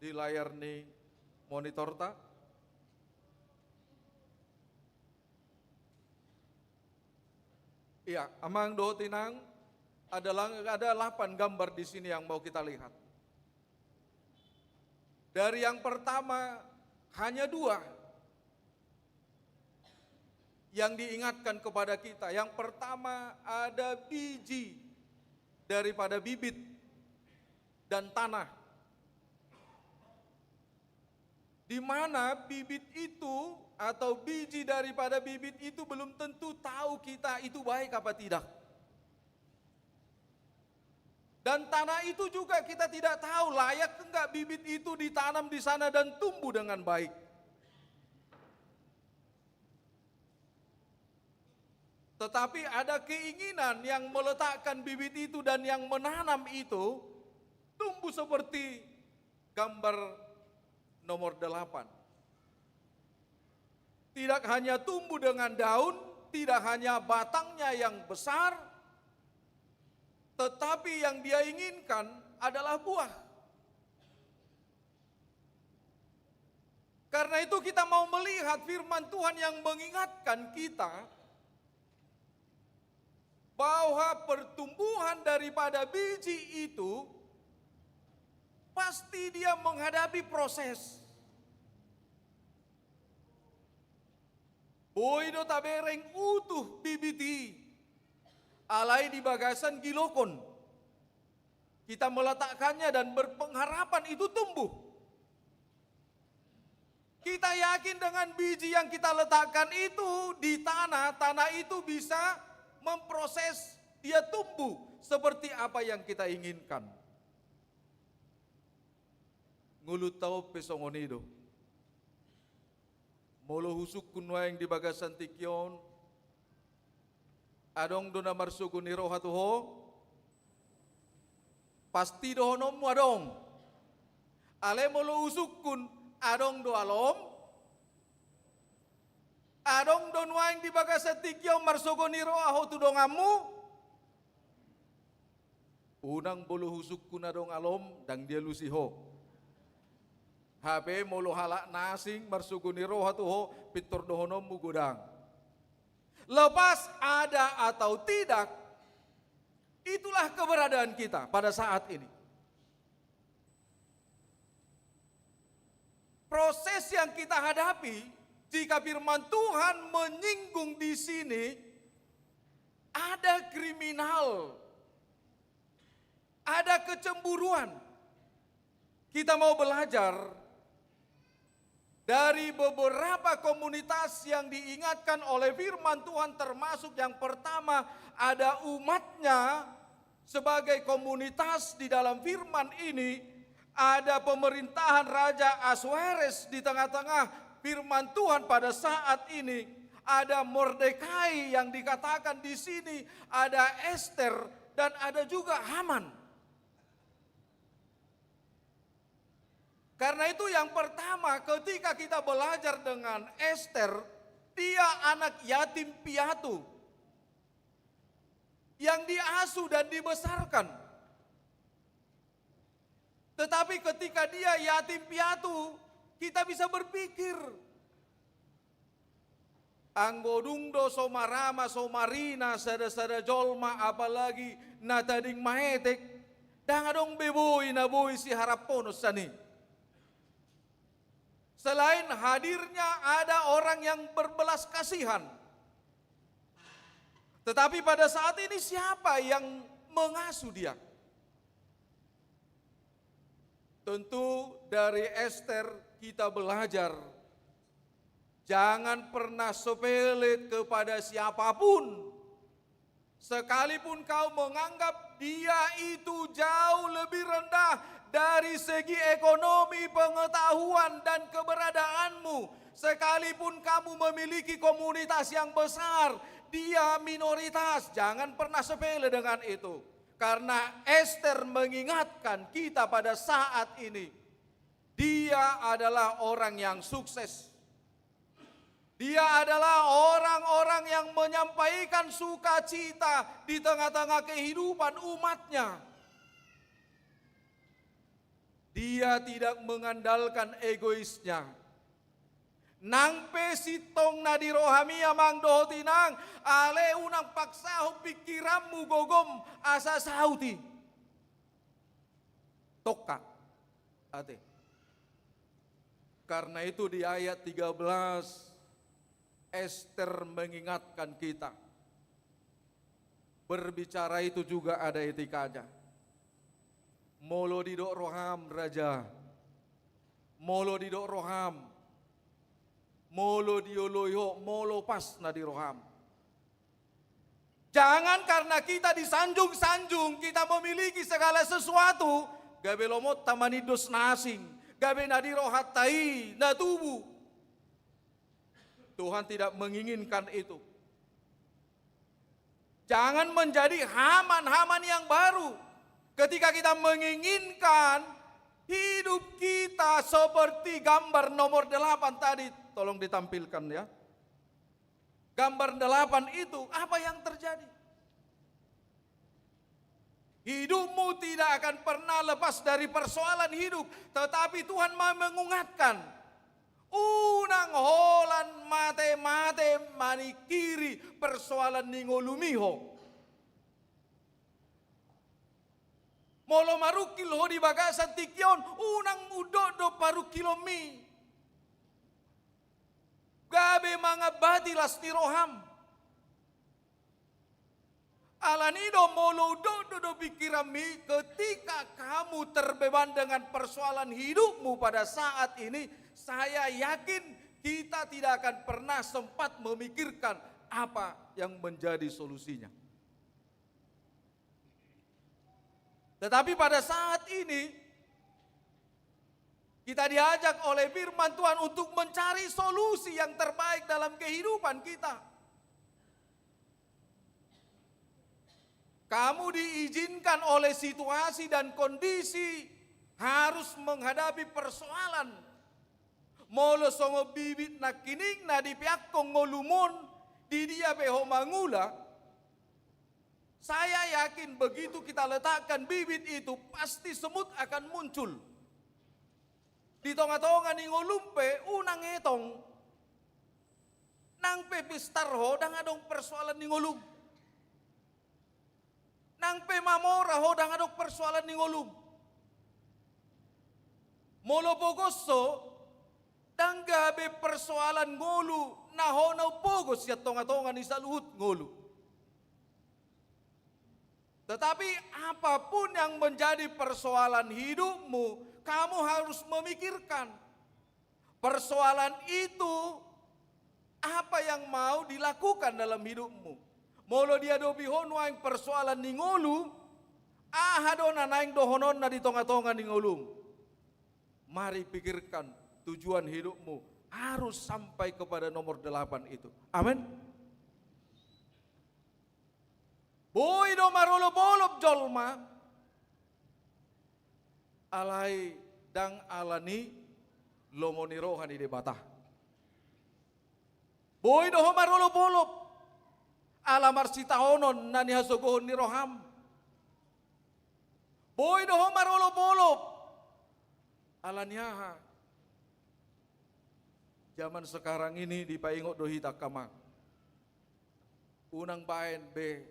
di layar ni monitorta. Iya, amang dohot inang, ada lang-, ada delapan gambar di sini yang mau kita lihat. Dari yang pertama, hanya dua yang diingatkan kepada kita. Yang pertama, ada biji daripada bibit dan tanah. Di mana bibit itu atau biji daripada bibit itu belum tentu tahu kita itu baik apa tidak. Dan tanah itu juga kita tidak tahu layak enggak bibit itu ditanam di sana dan tumbuh dengan baik. Tetapi ada keinginan yang meletakkan bibit itu dan yang menanam itu tumbuh seperti gambar nomor delapan. Tidak hanya tumbuh dengan daun, tidak hanya batangnya yang besar, tetapi yang dia inginkan adalah buah. Karena itu kita mau melihat firman Tuhan yang mengingatkan kita, bahwa pertumbuhan daripada biji itu pasti dia menghadapi proses. Boi do tabereng utuh bibit i, alai di bagasan gilokon. Kita meletakkannya dan berpengharapan itu tumbuh. Kita yakin dengan biji yang kita letakkan itu di tanah, tanah itu bisa memproses dia tumbuh seperti apa yang kita inginkan. Ngolunta on pe songon i do. Molo husungkun nuaeng di bagasan tingki on, adong do na marsogo ni roha tu ho? Pasti dohononmu adong. Alai molo husungkun, adong do alom? Adong do nuaeng di bagasan tingki on marsogo ni roha ho tu donganmu? Unang molo husungkun adong alom, ndang dialusi ho. Hape molo halak na asing marsogo ni roha tu ho, pintor dohononmu godang. Lepas ada atau tidak, itulah keberadaan kita pada saat ini. Proses yang kita hadapi, jika firman Tuhan menyinggung di sini, ada kriminal, ada kecemburuan. Kita mau belajar dari beberapa komunitas yang diingatkan oleh firman Tuhan, termasuk yang pertama ada umatnya sebagai komunitas di dalam firman ini, ada pemerintahan Raja Ahasweros di tengah-tengah firman Tuhan pada saat ini, ada Mordekai yang dikatakan di sini, ada Ester, dan ada juga Haman. Karena itu, yang pertama, ketika kita belajar dengan Ester, dia anak yatim piatu yang diasuh dan dibesarkan. Tetapi ketika dia yatim piatu, kita bisa berpikir, anggo dung do so marama, so marina sada-sada jolma, apalagi na tading maetek, ndang adong be boi na boi siharaphonon sian i. Selain hadirnya ada orang yang berbelas kasihan. Tetapi pada saat ini, siapa yang mengasuh dia? Tentu dari Ester kita belajar, jangan pernah sepele kepada siapapun. Sekalipun kau menganggap dia itu jauh lebih rendah dari segi ekonomi, pengetahuan, dan keberadaanmu, sekalipun kamu memiliki komunitas yang besar, dia minoritas. Jangan pernah sepele dengan itu. Karena Ester mengingatkan kita pada saat ini, dia adalah orang yang sukses. Dia adalah orang-orang yang menyampaikan sukacita di tengah-tengah kehidupan umatnya. Dia tidak mengandalkan egoisnya. Nang pe sintong na di rohami, amang dohot inang, alai unang paksahon pingkiranmu gogom asa saut i. Tongka. Ate. Karena itu, di ayat tiga belas, Ester mengingatkan kita. Berbicara itu juga ada etikanya. Molo didok roham, raja. Molo didok roham. Molo dioloi ho, molo pas na di roham. Jangan karena kita disanjung-sanjung, kita memiliki segala sesuatu, gabe lomonta manindos na asing, gabe na di rohanta i na tubu. Tuhan tidak menginginkan itu. Jangan menjadi Haman-Haman yang baru. Ketika kita menginginkan hidup kita seperti gambar nomor delapan tadi, tolong ditampilkan, ya. Gambar delapan itu, apa yang terjadi? Hidupmu tidak akan pernah lepas dari persoalan hidup, tetapi Tuhan mau mengingatkan, unang holan mate-mate maningkiri persoalan ni ngolumi ho. Molo marungkil ho di bagasan tingki on, unang undok do parungkilonmi gabe mangambati las ni roham. Alani do, molo undok do, do pikiranmi, ketika kamu terbeban dengan persoalan hidupmu pada saat ini, saya yakin kita tidak akan pernah sempat memikirkan apa yang menjadi solusinya. Tetapi pada saat ini, kita diajak oleh firman Tuhan untuk mencari solusi yang terbaik dalam kehidupan kita. Kamu diizinkan oleh situasi dan kondisi harus menghadapi persoalan. Molo songon bibit nangkining na dipeakkon ngolum on, di dia pe ho mangula, saya yakin begitu kita letakkan bibit itu, pasti semut akan muncul. Di tonga-tonga ni ngolum pe unang etong. Nang pe pistar ho, ndang adong persoalan ni ngolum. Nang pe mamora ho, ndang adong persoalan ni ngolum. Molo pogos ho, ndang gabe persoalan ngolu na ho na umpogos sian tonga-tonga ni saluhut ngolu. Tetapi apapun yang menjadi persoalan hidupmu, kamu harus memikirkan persoalan itu, apa yang mau dilakukan dalam hidupmu. Molo diadopi ho nuaeng persoalan ni ngolu, aha do na naeng dohononna di tonga-tonga ni ngolum? Mari pikirkan tujuan hidupmu harus sampai kepada nomor delapan itu. Amin. Boi do marolop-olop jolma, alai ndang ala ni lomo ni roha ni Debata. Boi do ho marolop-olop ala marsitaonon na nihasogohon ni roham. Boi do ho marolop-olop ala ni aha? Zaman sekarang ini dipaingot do hita, angka amang. Unang baen be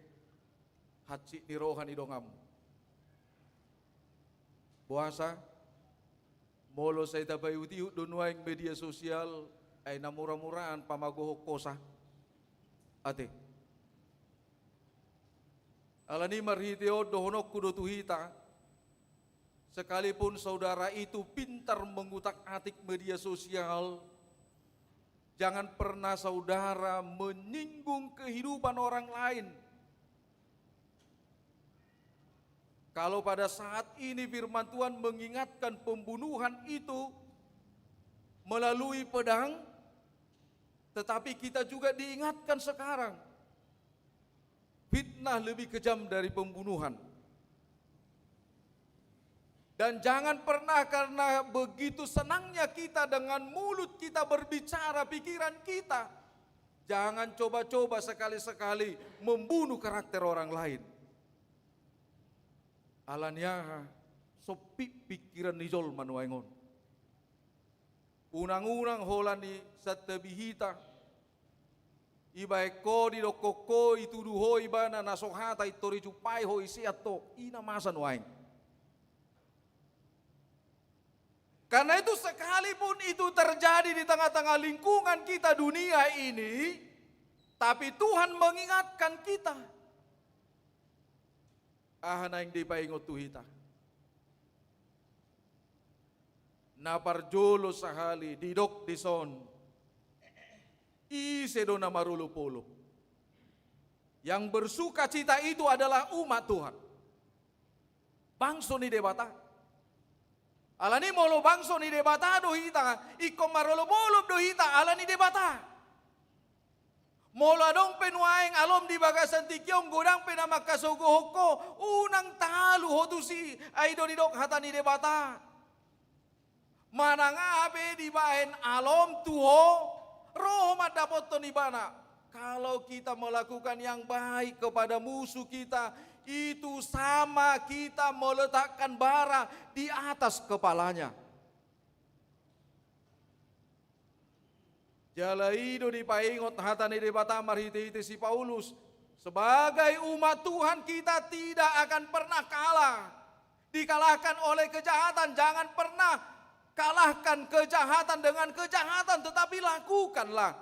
hansit ni roha ni donganmu. Boasa? Molo sai tapaihut-ihut do nuaeng media sosial, ai na mura-muraan pamagohon hosa. Ate. Alani marhite on dohononku do tu hita, sekalipun saudara itu pintar mengutak-atik media sosial, jangan pernah saudara menyinggung kehidupan orang lain. Kalau pada saat ini firman Tuhan mengingatkan pembunuhan itu melalui pedang, tetapi kita juga diingatkan sekarang. Fitnah lebih kejam dari pembunuhan. Dan jangan pernah karena begitu senangnya kita dengan mulut kita berbicara pikiran kita, jangan coba-coba sekali-sekali membunuh karakter orang lain. Alani aha? Sompit pikiran ni jolma nuaeng on. Unang-unang holan i santabi hita. Ibaen ho, didokkon ho, itudu ho ibana na so hata, intor ijumpai ho, iseat ho, i na masa nuaeng. Karena itu, sekalipun itu terjadi di tengah-tengah lingkungan kita dunia ini, tapi Tuhan mengingatkan kita. Aha naeng dipaingot tu hita? Na parjolo sahali didok dison, ise do na marolop-olop? Yang bersukacita itu adalah umat Tuhan. Bangso ni Debata. Alani molo bangso ni Debata do hita, ingkon marolop-olop do hita alani Debata. Molo adong pe nuaeng alom di bagasan tingki on, godang pe na mangkasogohon ho, unang talu ho tusi, ai do didok hata ni Debata. Manang aha pe dibaen alom tu ho, ro ho mandapothon ibana. Kalau kita melakukan yang baik kepada musuh kita, itu sama kita meletakkan bara di atas kepalanya. Jala i do dipaingot hata ni Debata marhite-hite si Paulus, sebagai umat Tuhan kita tidak akan pernah kalah. dikalahkan oleh kejahatan. Jangan pernah kalahkan kejahatan dengan kejahatan, tetapi lakukanlah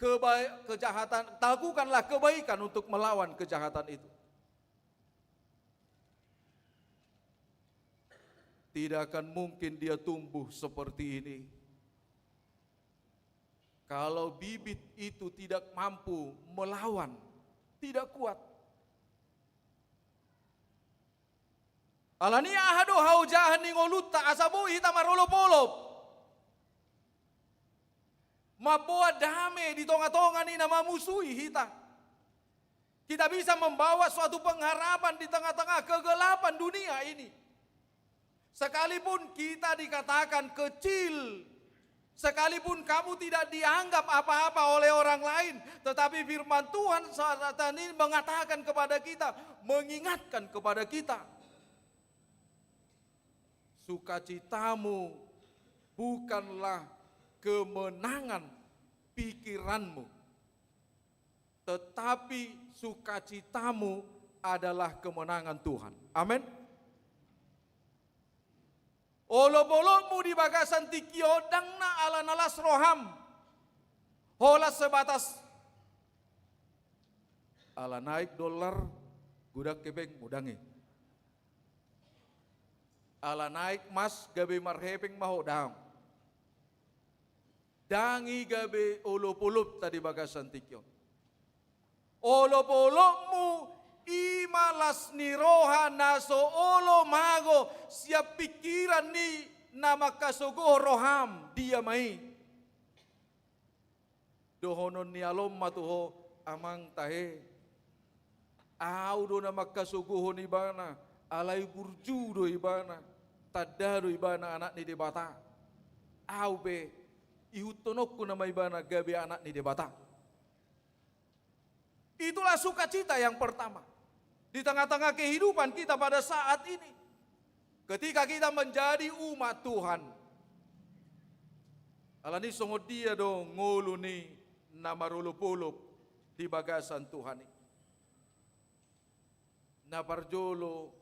keba-, kejahatan, lakukanlah kebaikan untuk melawan kejahatan itu. Tidak akan mungkin dia tumbuh seperti ini kalau bibit itu tidak mampu melawan, tidak kuat. Alani aha do haojahan ni ngolunta asa boi hita marolopolop, mamboan dame di tongatonga ni na mamusui hita? Kita bisa membawa suatu pengharapan di tengah-tengah kegelapan dunia ini. Sekalipun kita dikatakan kecil, sekalipun kamu tidak dianggap apa-apa oleh orang lain, tetapi firman Tuhan saat ini mengatakan kepada kita, mengingatkan kepada kita, sukacitamu bukanlah kemenangan pikiranmu, tetapi sukacitamu adalah kemenangan Tuhan. Amin. Olopolopmu di bagasan tingki on ndang na ala na las roham. Holan sebatas ala naik dolar, godang hepengmu, ndang i. Ala naik mas, gabe marhepeng ma ho, ndang. Ndang i gabe olopolopta di bagasan tingki on. Olopolopmu i ma las ni roha na so olo mago sian pikiran ni na mangkasogohon roham, dia ma i. Dohonon ni alom ma tu ho, amang tahe, au do na mangkasogohon ibana, alai burju do ibana, tanda do ibana anak ni Debata. Au pe ihuthononku nama ibana gabe anak ni Debata. Itulah sukacita yang pertama di tengah-tengah kehidupan kita pada saat ini. Ketika kita menjadi umat Tuhan. Alani songon dia do ngolu ni na marolopolop di bagasan Tuhan i? Na parjolo,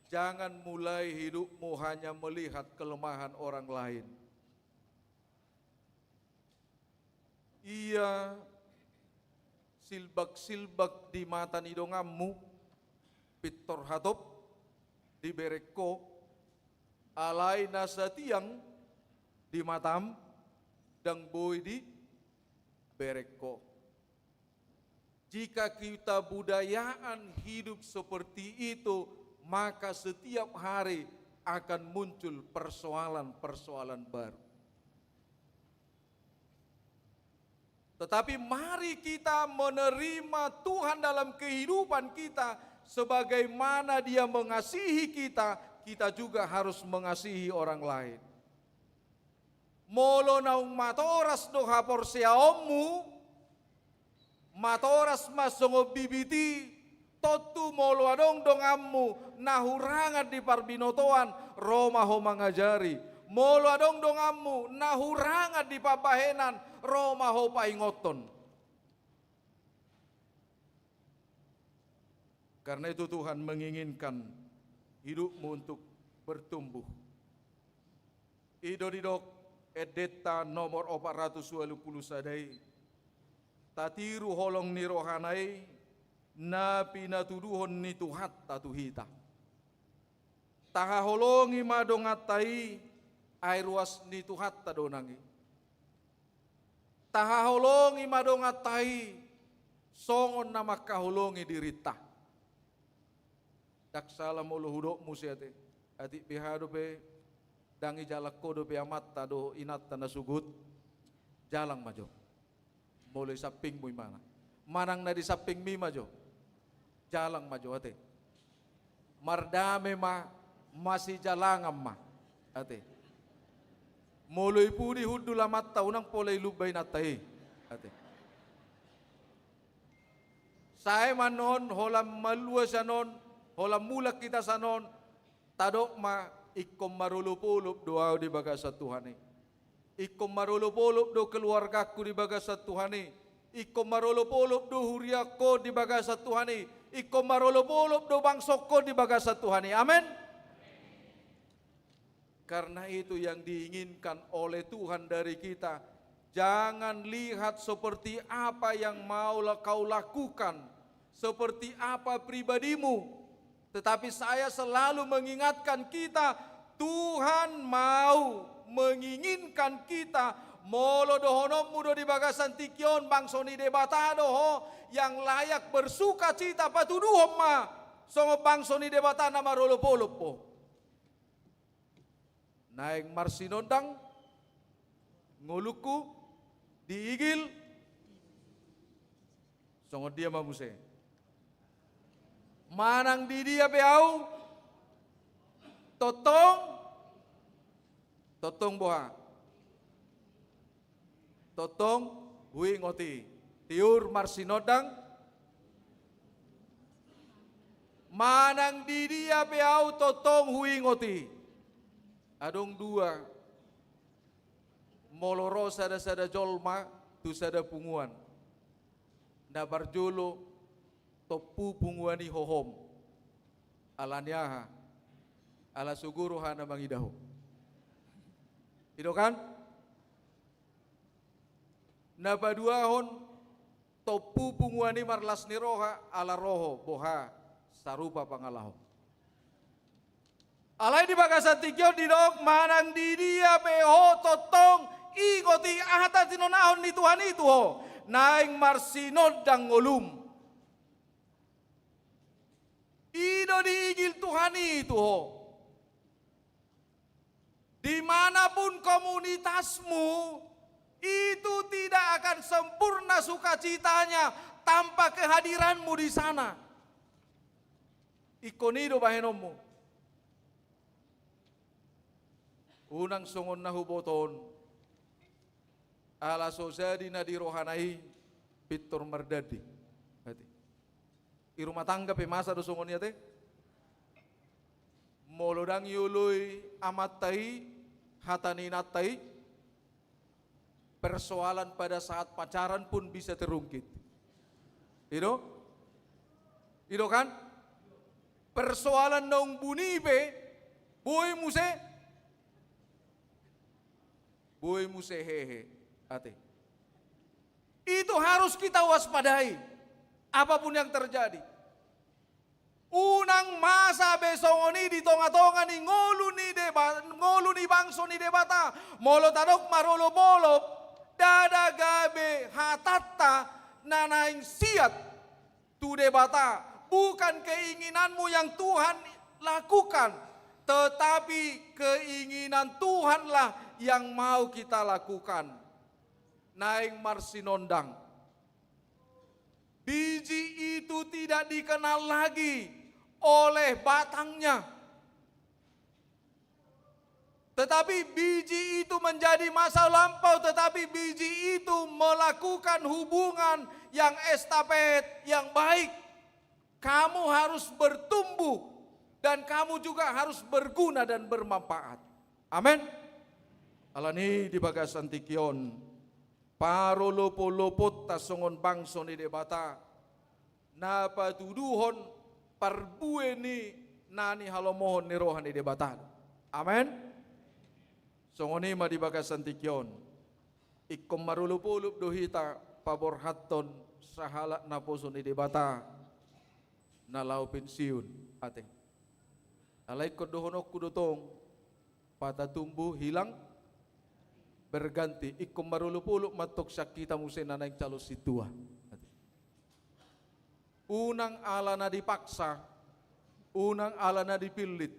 jangan mulai hidupmu hanya melihat kelemahan orang lain. Ia silbak-silbak di mata ni donganmu, pintor hatop dibereng ho, alai na satiang di matam ndang boi dibereng ho. Jika kita budayaan hidup seperti itu, maka setiap hari akan muncul persoalan-persoalan baru. Tetapi mari kita menerima Tuhan dalam kehidupan kita, sebagaimana Dia mengasihi kita, kita juga harus mengasihi orang lain. Molo naung matoras do haporseaonmu, matoras ma songon bibit i, tontu molo adong donganmu na hurangan di parbinotoan, ro ma ho mangajari. Molo adong donganmu na hurangan di pambahenan, ro ma ho paingothon. Karena itu Tuhan menginginkan hidupmu untuk bertumbuh. I do didok endenta nomor opat ratus ualu pulu sada i, tatiru holong ni rohana i na pinatuduhon ni Tuhanta tu hita. Tahaholongi ma donganta i, ai ruas ni Tuhanta do nang i. Tahaholongi ma donganta i, songon na mangkaholongi dirinta. Ndang sala molo hudok muse ate. Atik beha dope, ndang ijalang ho dope amanta dohot inanta na sogot. Jalang ma jo. Molo i sampingmu imana. Manang na di sampingmi ma jo. Jalang ma jo ate. Mardame ma, masijalangan ma. Ate. Molo i pudi hundul amanta unang pola i lumba inanta i. Ate. Sae ma non, holan malua sanon, holan mulak hita sanon, tadok ma, ingkon marolopolop do au di bagasan Tuhan i. Ingkon marolopolop do keluargaku di bagasan Tuhan i. Ingkon marolopolop do huriangku di bagasan Tuhan i. Ingkon marolop-olop do bangsongkon di bagasan Tuhan i. Amen. Karena itu yang diinginkan oleh Tuhan dari kita, jangan lihat seperti apa yang mau la-, kau lakukan, seperti apa pribadimu, tetapi saya selalu mengingatkan kita, Tuhan mau menginginkan kita, molo dohononmu do di bagasan tingki on, bangso ni Debata do ho, yang layak bersukacita, patuduhon ma songon bangso ni Debata na marolop-olop ho. Naeng marsinondang ngolungku di igil. Songon dia ma muse? Manang di dia pe ahu tongtong, tongtong boha? Tongtong huingot i. Tiur marsinondang. Manang di dia pe ahu tongtong huingot i. Adong dua. Molo ro sada-sada jolma tu sada punguan, na parjolo tompu punguan i hohom. Ala ni aha? Ala sogo rohana mangida ho. I do kan? Na paduahon, tompu punguan i marlas ni roha ala ro ho, boha, sarupa pangalaho. Alai di bagasan tingki on didok, manang di dia pe ho tongtong ingot i aha tinonahon ni Tuhan i tu ho, naeng marsinondang ngolum. I do diigil Tuhan i tu ho. Di mana pun komunitasmu, itu tidak akan sempurna sukacitanya tanpa kehadiranmu di sana. Ingkon i do bahenonmu. Unang songon na huboto on, ala so jadi na di rohana i pintor mardandi. Berarti. I rumah tangga pe masa do songon i ate. Molo ndang ioloi amanta i hata ni inanta i, persoalan pada saat pacaran pun bisa terungkit. I do? I do kan? Persoalan naung buni pe, boi muse, boi muse hehe ate. Itu harus kita waspadai. Apapun yang terjadi. Unang masa be songon i di tonga-tonga ni ngolu ni Deba-, ngolu ni bangso ni Debata. Molo tadok marolop-olop, ndada gabe hatanta na naeng siat tu Debata. Bukan keinginanmu yang Tuhan lakukan, tetapi keinginan Tuhanlah yang mau kita lakukan. Naeng marsinondang. Biji itu tidak dikenal lagi oleh batangnya. Tetapi biji itu menjadi masa lampau, tetapi biji itu melakukan hubungan yang estafet, yang baik. Kamu harus bertumbuh dan kamu juga harus berguna dan bermanfaat. Amin. Alani di bagasan tingki on, parolopoloponta songon bangso ni Debata, na patuduhon parbue ni na nihalomohon ni roha ni Debata. Amen. Songon i ma di bagasan tingki on. Ingkon marolopolop do hita paborhathon sahalak naposo ni Debata na laho pensiun, ate. Alai ingkon dohononku do tong, patah tumbuh hilang berganti. Ingkon marolopolop ma tong sian hita muse na naeng calon sintua. Unang ala na dipaksa, unang ala na dipillit.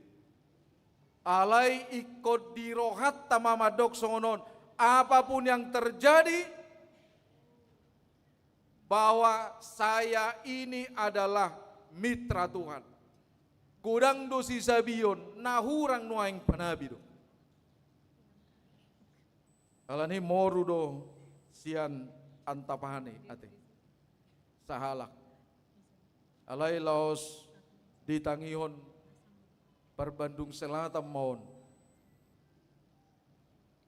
Alai ingkon di rohanta ma mandok songon on, apapun yang terjadi, bahwa saya ini adalah mitra Tuhan. Godang do sisabion, na hurang nuaeng panabi do. Alani moru do sian Antapani, ate. Sahalak. Alai laos ditangihon parbandung selatan ma on.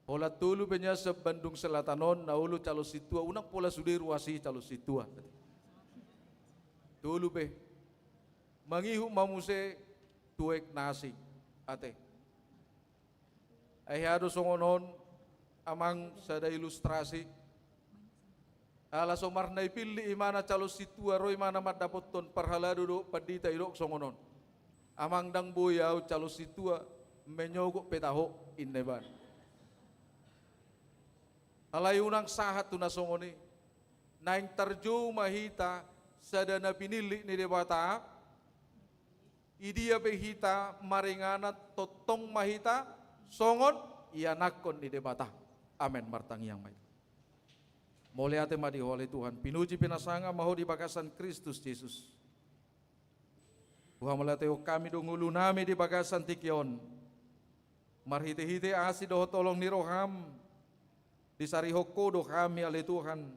Pola tolu pe nian sian Bandung Selatan on, na olo calon sintua, unang pola sude ruas i calon sintua. Tolu pe. Mangihut ma muse tu aek na asing. Ate. Ai hea do songon on, amang, sada ilustrasi. Ala so marnai pilli imana calon sintua, ro imana mandapothon parhalado dohot pandita, idok songon on. Amang, ndang boi ahu calon sintua, menyogot pe taho, inna ibana. Alai unang sahat tu na songon i. Naeng tarjou ma hita sada na pinillit ni Debata, i dia pe hita maringanan, tongtong ma hita songon ianakhon ni Debata. Amen. Martangiang ma hita. Mauliate ma di Ho ale Tuhan, pinuji pinasangap ma Ho di bagasan Kristus Jesus. Huhamauliatehon hami do ngolunami di bagasan tingki on. Marhitehite asi dohot holong ni roham, disarihon Ho do hami ale Tuhan,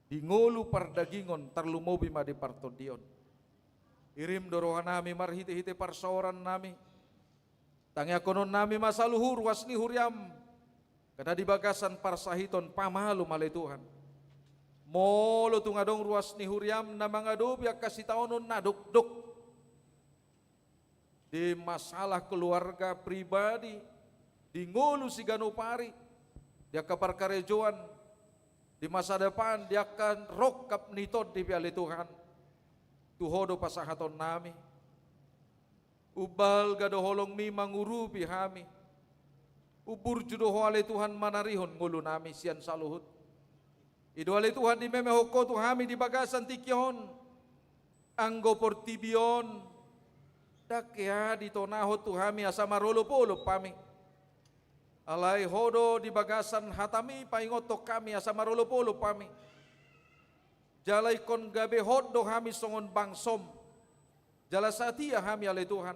di ngolu pardagingon, tarlumobi ma di partondion. Irim do rohanami marhitehite parsaorannami. Tangiangkononnami ma saluhut ruas ni huriam, kada di bagasan parsahiton, pamalum ale Tuhan. Molo tung adong ruas ni huriam na mangadopi angka sitaonon na dokdok, di masalah keluarga, pribadi, di ngolu siganup ari, di angka parkarejoan, di masa depan, di angka rongkap ni tondi pe ale Tuhan, tu Ho do pasahatonnami. Umbalga do holongmi mangurupi hami. Umburju do Ho ale Tuhan manarihon ngolunami sian saluhut. I do ale Tuhan dimemehon Ho tu hami di bagasan tingki on. Anggo portibi on ndang hea ditonahon tu hami asa marolopolop hami. Alai Ho do di bagasan hatami paingothon hami asa marolopolop hami. Jala ingkon gabe hot do hami songon bangsom. Jala satia hami ale Tuhan.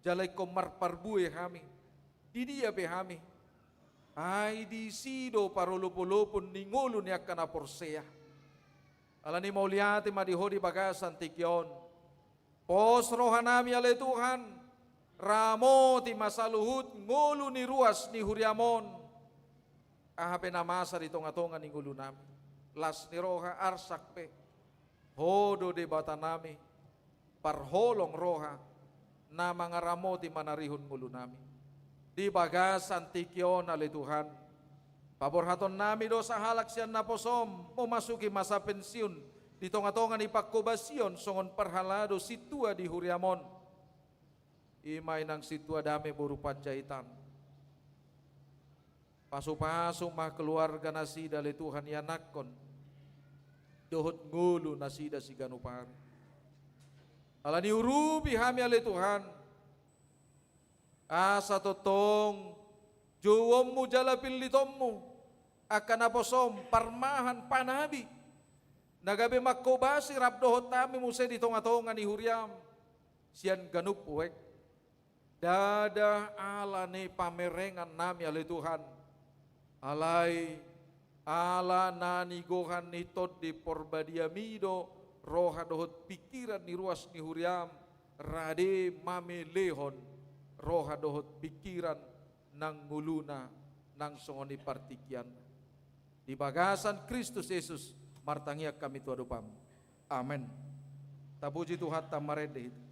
Jala ingkon marparbue hami. Di dia pe hami. Ai disi do parolopolopon ni ngolu ni angka na porsea. Alani mauliate ma di Ho di bagasan tingki on. Pos rohanami ale Tuhan. Ramoti ma saluhut ngolu ni ruas ni huriam on. Aha pe na masa di tongatonga ni ngolunami. Las ni roha, arsak pe. Ho do Debatanami, parholong roha, na mangaramoti manarihon ngolunami. Di bagasan tingki on ale Tuhan, paborhatonnami do sahalak sian naposom, memasuki masa pensiun, di tongatonga ni panghobasion songon parhalado sintua di huriam on. I ma inang sintua Dame boru Panjaitan. Pasupasu ma keluarga nasida ale Tuhan, ianakhon dohot ngolu nasida siganup ari. Alani urupi hami ale Tuhan, asa tongtong jouonmu jala pillitonmu angka naposom, parmahan, panabi, na gabe manghobasi rap dohot hami muse di tongatonga ni huriam sian ganup aek. Ndada ala ni pamerengannami ale Tuhan. Alai ala na nigohan ni Tondi Parbadiami do roha dohot pingkiran ni ruas ni huriam, rade mamelehon roha dohot pingkiran nang ngoluna nang songon i partingkianna. Di bagasan Kristus Jesus martangiang hami tu adopanmu. Amen. Tapuji Tuhanta, marende hita.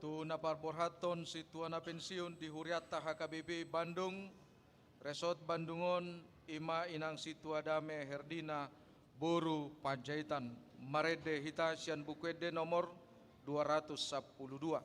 Tu na parborhathon sintua na pensiun di hurianta H K B P Bandung, resort Bandung on, i ma inang sintua Dame Herdina boru Panjaitan, marende hita sian Buku Ende nomor dua ratus sampulu dua.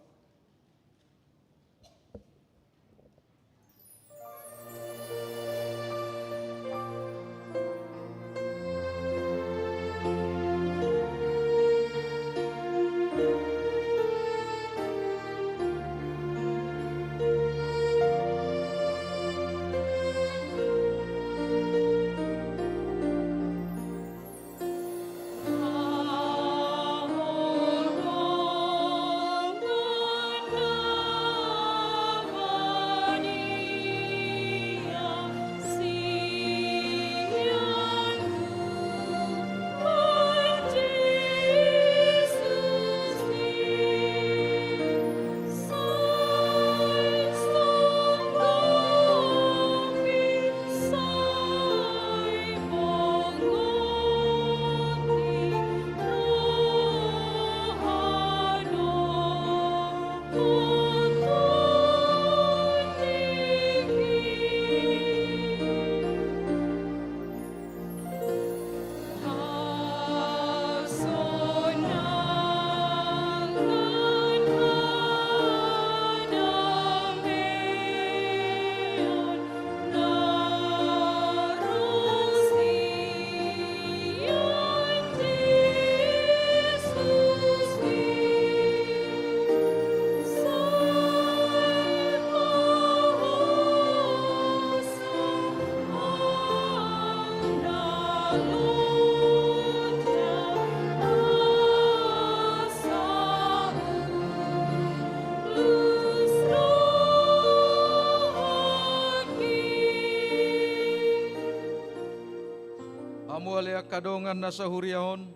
Hamu ale angka dongan na sahuria on,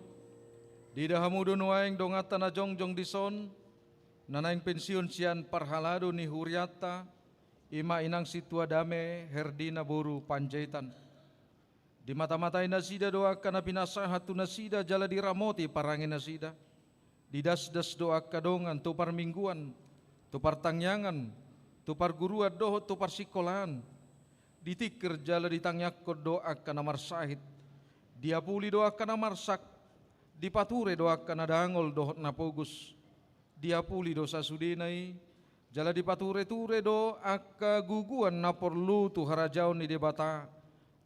diida hamu do nuaeng donganta na jongjong dison, na naeng pensiun sian parhalado ni hurianta, i ma inang sintua Dame Herdina boru Panjaitan. Dimatamatai nasida do angka na pinasahat tu nasida jala diramoti parange nasida. Didasdas do angka dongan tu parmingguan, tu partangiangan, tu parguruan dohot tu parsingkolaan. Ditingkir jala ditangiangkon do angka na marsahit. Diapuli do angka na marsak. Dipature do angka na dangol dohot na pogos. Diapuli do sasudena i, jala dipatureture do angka guguan na porlu tu harajaon ni Debata,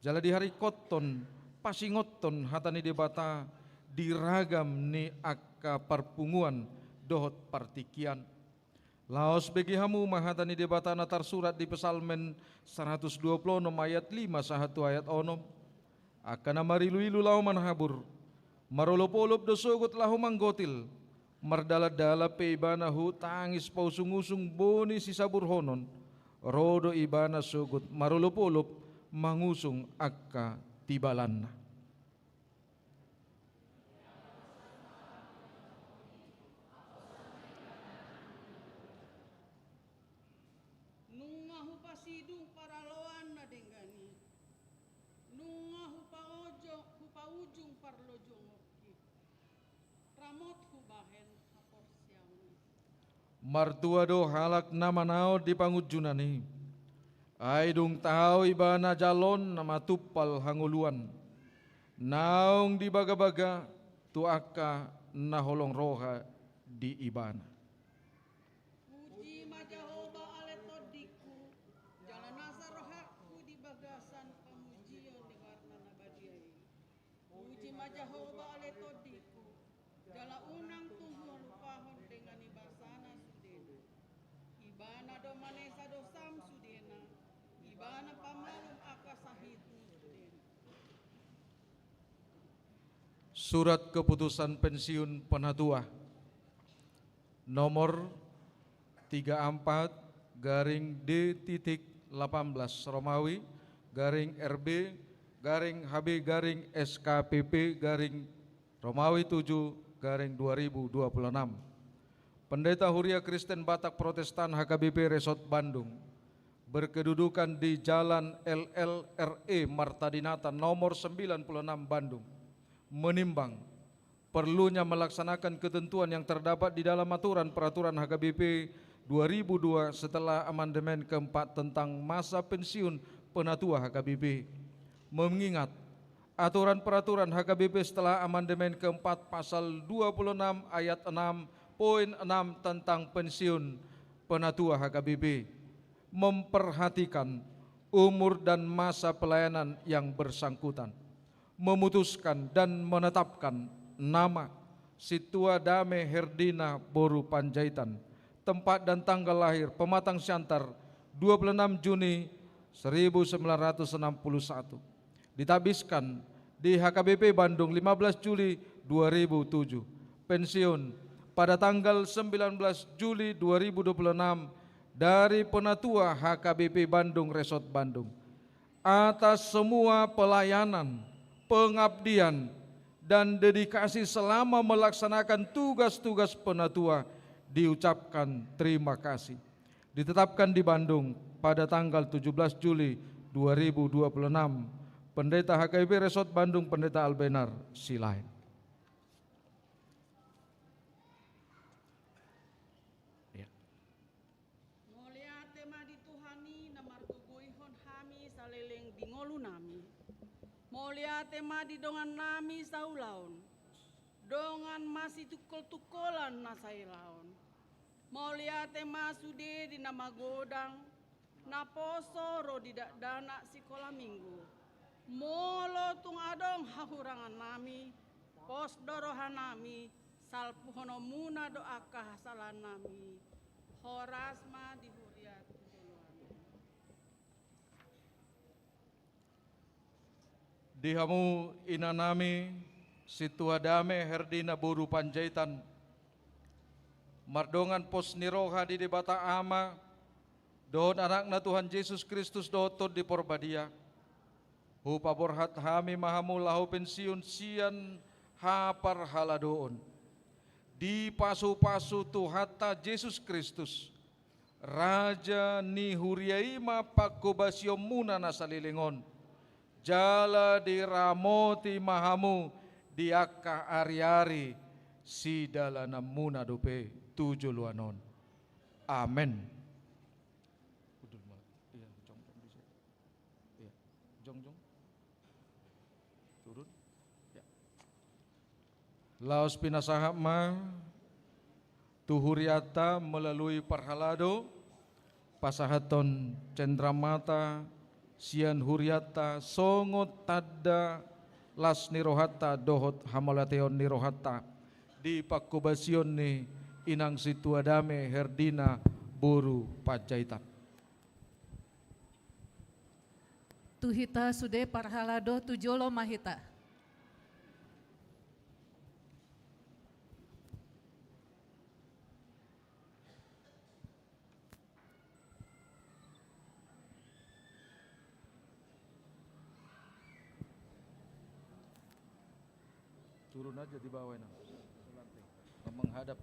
jala diharingkothon, pasingothon hata ni Debata di ragam ni angka parpunguan dohot partingkian. Laos bege hamu ma hata ni Debata na tarsurat di Psalmen saratus dua pulu onom ayat lima sahat tu ayat onom. Angka na mariluilu laho manhabur, marolopolop do sogot laho manggotil, mardalandalan pe ibana hu tangis pausungusung boni sisaburhonon, ro do ibana sogot marolopolop mangusung angka tibalanna. Nunga hupasidung paraloanna denggan i. Nunga hupaojo-, hupaujung parlojongonki. Ramot hubahen haporseaon i. Martua do halak na manaon di pangunjunan i. Ai dung tau ibana jaloon na matumpal hangoluan. Naung dibagabaga tu angka na holong roha di ibana. Puji ma Jahowa ale tondingku, jala nasa rohangku di bagasan pamujion ni goarna na badia i. Puji ma Jahowa ale tondingku, jala unang tung huhalupahon denggan ni basana sudena. Ibana do manesa dosam sudena, ibana pamalum angka sahitmu sudena. Surat keputusan pensiun penatua nomor tiga empat garing D titik delapan belas Romawi garing R B garing H B garing S K P P garing Romawi tujuh garing dua ribu dua puluh enam. Pendeta Huria Kristen Batak Protestan H K B P Resort Bandung, berkedudukan di Jalan L L R E Marta Dinata nomor sembilan puluh enam Bandung, menimbang Perlunya melaksanakan ketentuan yang terdapat di dalam aturan peraturan H K B P dua ribu dua setelah amandemen keempat tentang masa pensiun penatua H K B P. Mengingat aturan peraturan H K B P setelah amandemen keempat pasal dua puluh enam ayat enam poin enam tentang pensiun penatua H K B P, memperhatikan umur dan masa pelayanan yang bersangkutan, memutuskan dan menetapkan nama Sintua Dame Herdina boru Panjaitan, tempat dan tanggal lahir Pematang Siantar, dua puluh enam Juni seribu sembilan ratus enam puluh satu. Ditabiskan di H K B P Bandung lima belas Juli dua ribu tujuh. Pensiun pada tanggal sembilan belas Juli dua ribu dua puluh enam dari Penatua H K B P Bandung Resort Bandung. Atas semua pelayanan, pengabdian, dan dedikasi selama melaksanakan tugas-tugas penatua, diucapkan terima kasih. Ditetapkan di Bandung pada tanggal tujuh belas Juli dua ribu dua puluh enam, Pendeta H K B P Resort Bandung, Pendeta Albenar Silaen. Ya. Mauliate ma di Tuhan i na margogoihon hami saleleng di ngolunami. Mauliate ma di dongannami saulaon, dongan masitungkol-tungkolan na sailaon. Mauliate ma sude di na magodang, naposo ro di dakdanak sikola minggu. Molo tung adong hahurangannami, pos do rohanami, salpuhononmuna do angka hasalaannami. Horas ma di huria tu joloan. Di hamu inanami, Sintua Dame Herdina boru Panjaitan, mardongan pos ni roha di Debata Ama dohot Anakna Tuhan Jesus Kristus dohot Tondi Porbadia, hupaborhat hami ma hamu laho pensiun sian haparhaladoon. Dipasu-pasu Tuhanta Jesus Kristus, Raja ni huria i ma panghobasionmuna na saleleng on, jala diramoti ma hamu di angka ari-ari sidalananmuna dope tu joloan on. Amen. Iya, jongjong di sini. Iya, jongjong. Turun. Ya. Laos pinasahat ma tu hurianta melalui parhalado, pasahathon cendramata sian hurianta songon tanda las ni rohanta dohot hamauliateon ni rohanta di panghobasion ni inang Sintua Dame Herdina boru Panjaitan. Tu hita sude parhalado tu jolo ma hita. Turun aja di bawah ini. Menghadap.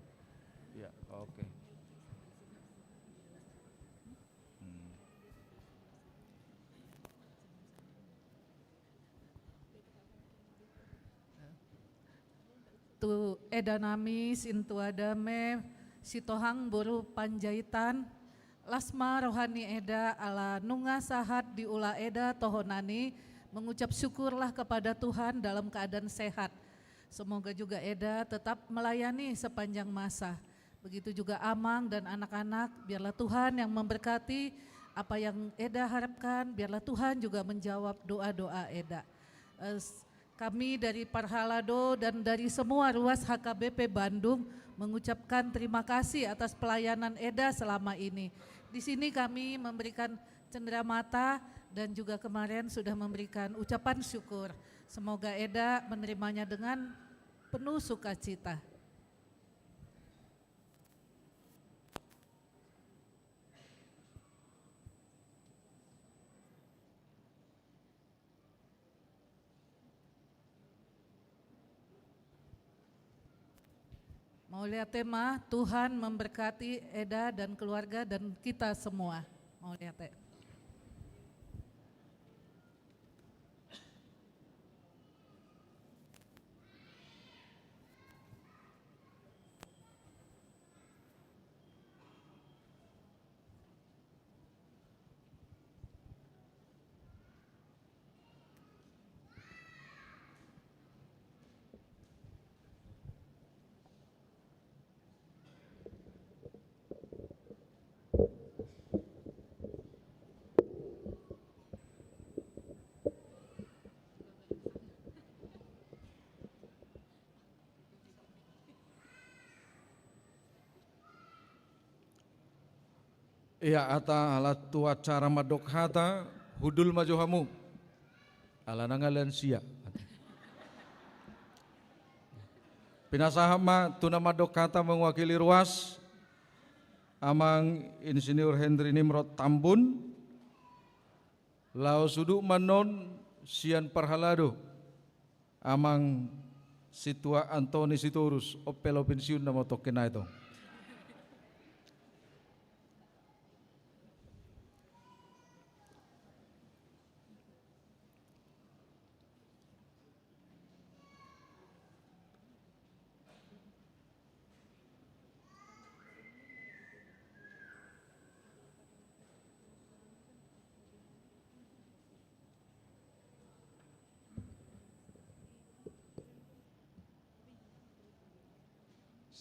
Ya, oke. Hmm. Tu eda nami Sintua Dame Sitohang boru Panjaitan, las ma roha ni eda ala nunga sahat diula eda tohonan i, mengucap syukurlah kepada Tuhan dalam keadaan sehat. Semoga juga eda tetap melayani sepanjang masa. Begitu juga amang dan anak-anak, biarlah Tuhan yang memberkati apa yang eda harapkan, biarlah Tuhan juga menjawab doa-doa eda. Eh, s-, kami dari Parhalado dan dari semua ruas H K B P Bandung mengucapkan terima kasih atas pelayanan eda selama ini. Di sini kami memberikan cenderamata dan juga kemarin sudah memberikan ucapan syukur. Semoga eda menerimanya dengan penuh sukacita. Mauliate ma, Tuhan memberkati eda dan keluarga dan kita semua. Mauliate. Ia, ata ala tu acara mandok hata, hundul ma jo hamu. Ala nunga lansia. Pinasahat ma tu na mandok hata mewakili ruas, Amang Insinyur Henry Nimrod Tambun, laos hundul ma annon sian parhalado, Amang Sintua Antoni Sitorus, on pe laho pensiun nama tongkin na i tong.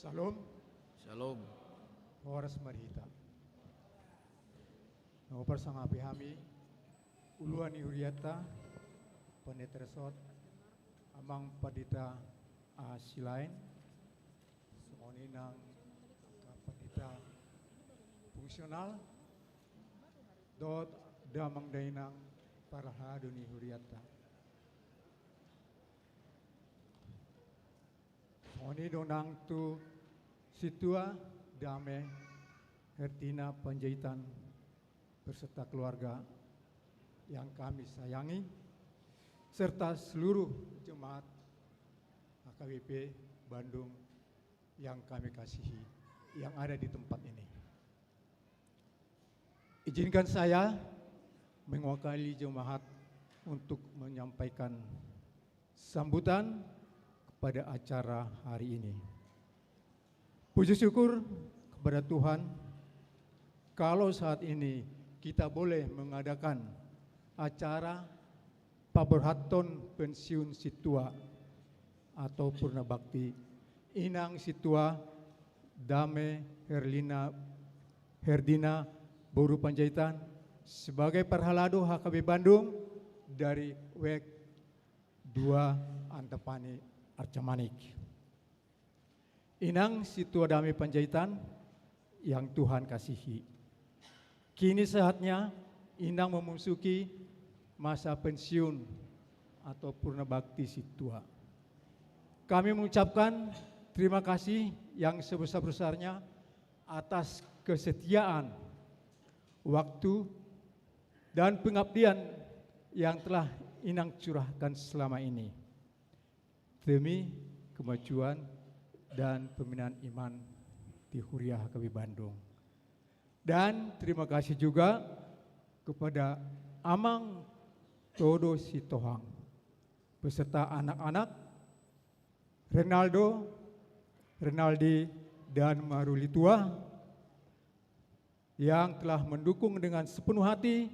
Syalom. Syalom. Horas ma di hita. Na huparsangapi hami, uluan ni hurianta, Pandita Resort, Amang Pandita A. Silaen, songon i nang angka pandita fungsional, dohot damang dainang parhalado ni hurianta. Songon i do nang tu Sintua Dame Herdina Panjaitan berserta keluarga yang kami sayangi, serta seluruh jemaat H K B P Bandung yang kami kasihi, yang ada di tempat ini. Izinkan saya mewakili jemaat untuk menyampaikan sambutan kepada acara hari ini. Puji syukur kepada Tuhan, kalau saat ini kita boleh mengadakan acara paborhathon pensiun sintua atau purna bakti Inang Sintua Dame Herlina Herdina boru Panjaitan sebagai parhalado H K B Bandung dari Wijk dua Antapani Arca Manik. Inang Sintua Dame Panjaitan yang Tuhan kasihi. Kini saatnya Inang memasuki masa pensiun atau purna bakti sintua. Kami mengucapkan terima kasih yang sebesar-besarnya atas kesetiaan, waktu, dan pengabdian yang telah Inang curahkan selama ini demi kemajuan dan pembinaan iman di Huria H K B Bandung. Dan terima kasih juga kepada Amang Todo Sitohang beserta anak-anak Renaldo, Renaldi, dan Marulitua yang telah mendukung dengan sepenuh hati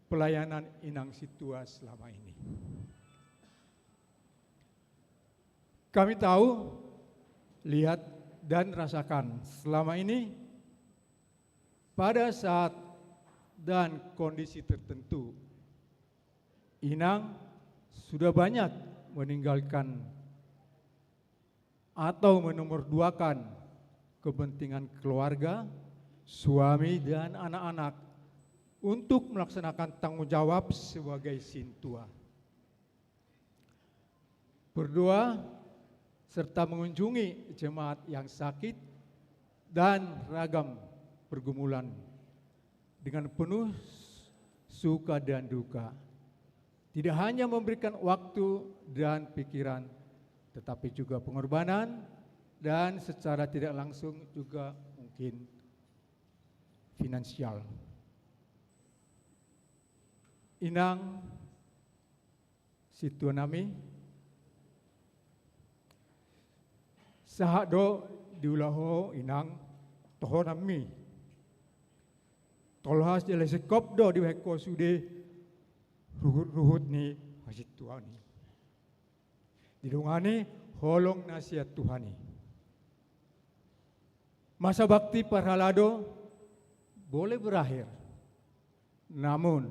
pelayanan Inang Sintua selama ini. Kami tahu, lihat, dan rasakan selama ini, pada saat dan kondisi tertentu, Inang sudah banyak meninggalkan atau menomorduakan kepentingan keluarga, suami, dan anak-anak untuk melaksanakan tanggung jawab sebagai sintua. Berdoa serta mengunjungi jemaat yang sakit dan ragam pergumulan dengan penuh suka dan duka. Tidak hanya memberikan waktu dan pikiran, tetapi juga pengorbanan dan secara tidak langsung juga mungkin finansial. Inang Sintua nami, sahat do diula ho Inang tohonanmi. Tolhas jala singkop do dibahen ho sude ruhut-ruhut ni hasintuaon i. Didongani holong na sian Tuhan i. Masa bakti parhalado boleh berakhir, namun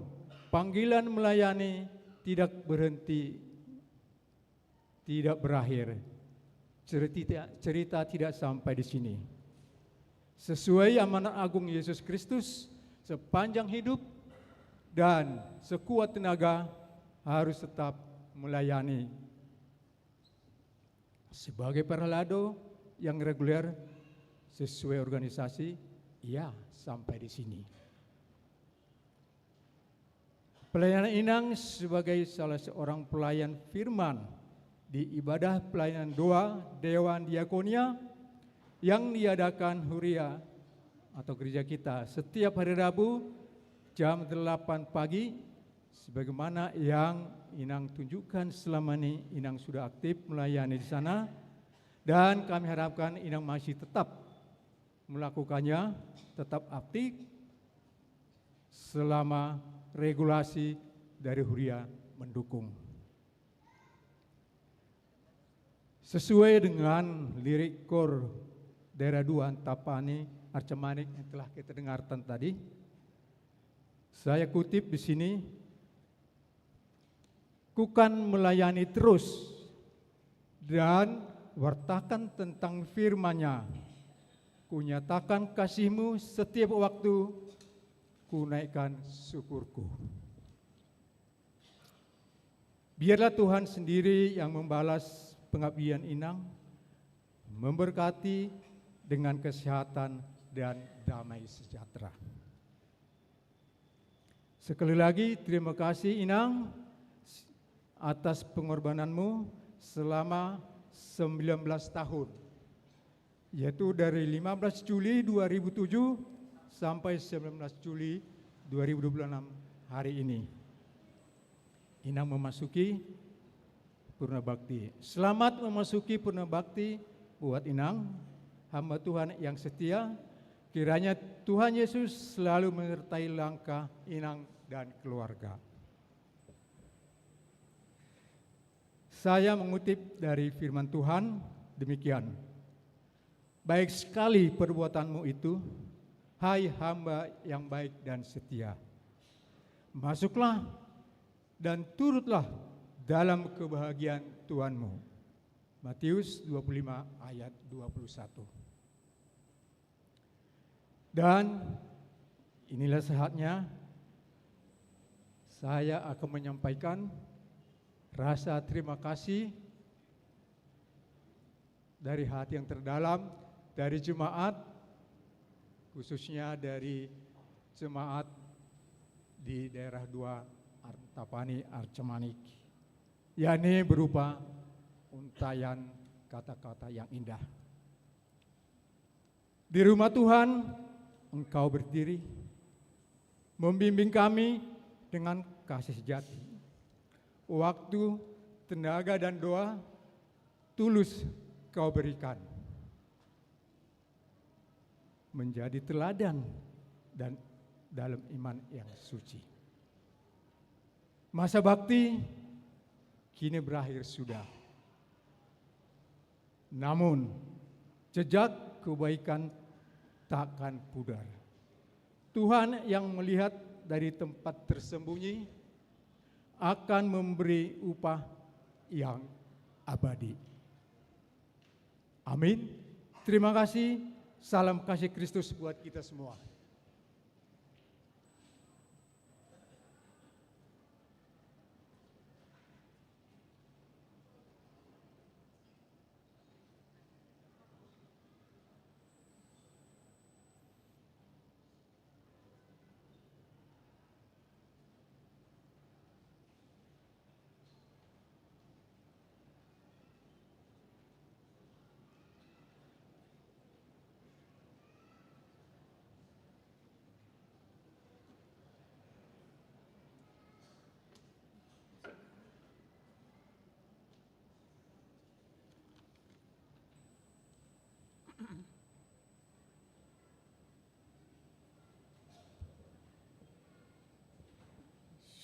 panggilan melayani tidak berhenti, tidak berakhir. Cerita, cerita tidak sampai di sini. Sesuai amanat agung Yesus Kristus, sepanjang hidup dan sekuat tenaga harus tetap melayani sebagai perhalado yang reguler sesuai organisasi, ya, sampai di sini. Pelayanan Inang sebagai salah seorang pelayan firman di ibadah pelayanan doa Dewan Diakonia yang diadakan Huria atau gereja kita setiap hari Rabu jam delapan pagi, sebagaimana yang Inang tunjukkan selama ini, Inang sudah aktif melayani di sana, dan kami harapkan Inang masih tetap melakukannya, tetap aktif selama regulasi dari Huria mendukung. Sesuai dengan lirik Kor Daerah dua Antapani Arca Manik yang telah kita dengarkan tadi, saya kutip di sini, "Ku kan melayani terus dan wartakan tentang firman-Nya. Ku nyatakan kasih-Mu setiap waktu, ku naikkan syukurku." Biarlah Tuhan sendiri yang membalas pengabdian Inang, memberkati dengan kesehatan dan damai sejahtera. Sekali lagi, terima kasih, Inang, atas pengorbanan-Mu selama sembilan belas tahun, yaitu dari lima belas Juli dua ribu tujuh sampai sembilan belas Juli dua ribu dua puluh enam hari ini. Inang memasuki purna bakti. Selamat memasuki purna bakti buat Inang, hamba Tuhan yang setia. Kiranya Tuhan Yesus selalu menyertai langkah Inang dan keluarga. Saya mengutip dari firman Tuhan demikian, "Baik sekali perbuatan-Mu itu, hai hamba yang baik dan setia. Masuklah dan turutlah dalam kebahagiaan Tuhan-Mu." Matius dua puluh lima ayat dua puluh satu. Dan inilah saatnya saya akan menyampaikan rasa terima kasih dari hati yang terdalam dari jemaat, khususnya dari jemaat di Daerah dua Antapani Arca Manik, yakni berupa untaian kata-kata yang indah. Di rumah Tuhan, Engkau berdiri, membimbing kami dengan kasih sejati. Waktu, tenaga, dan doa tulus Kau berikan. Menjadi teladan dan dalam iman yang suci. Masa bakti kini berakhir sudah. Namun, jejak kebaikan takkan pudar. Tuhan yang melihat dari tempat tersembunyi akan memberi upah yang abadi. Amin. Terima kasih. Salam kasih Kristus buat kita semua.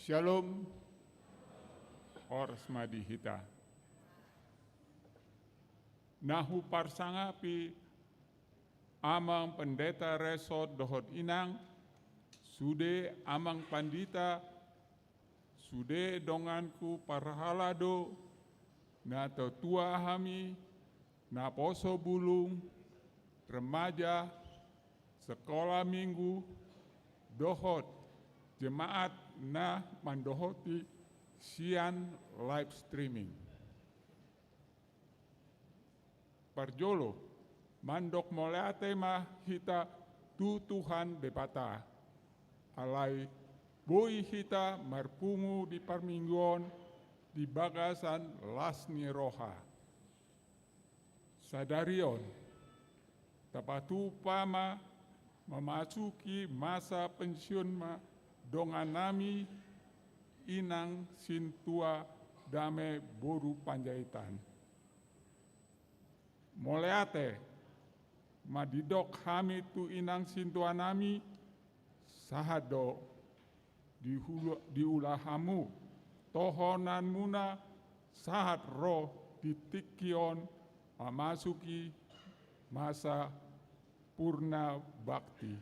Shalom. Horas ma di hita. Na huparsangapi Amang Pendeta Resort dohot Inang, sude Amang Pandita, sude donganku parhalado, na tatua hami, naposo bulung, remaja, Sekolah Minggu dohot jemaat na mandohoti sian live streaming. Parjolo, mandok mauliate ma hita tu Tuhan Debata, alai boi hita marpungu di parmingguon di bagasan las ni roha. Sadari on, tapatupa ma mamasuki masa pensiun ma dongannami inang sintua Dame boru Panjaitan. Mauliate ma didok hami tu inang sintuanami, sahat do di hula-, di ulahamu, tohonanmuna sahat ro di tingki on mamasuki masa purna bakti.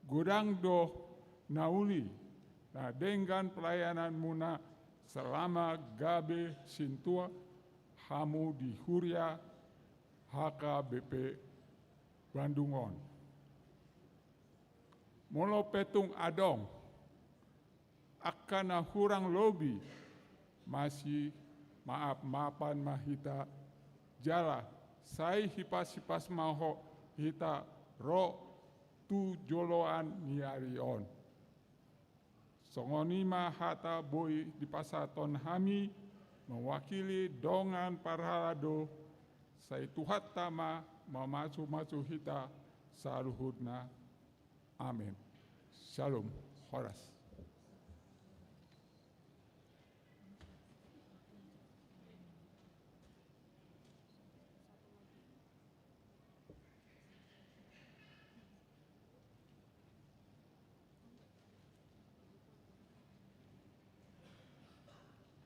Godang do na uli na denggan pelayananmuna selama gabe sintua hamu di huria H K B P Bandung on. Molo pe tung adong angka na hurang lobi, masimaaf-maafan ma hita, jala sai hipas-hipas ma ho hita ro tu joloan ni ari on. Songon i ma hata boi dipasahathon hami mewakili dongan parhalado, sai Tuhanta ma mamasu-masu hita saluhutna. Amen. Shalom. Horas.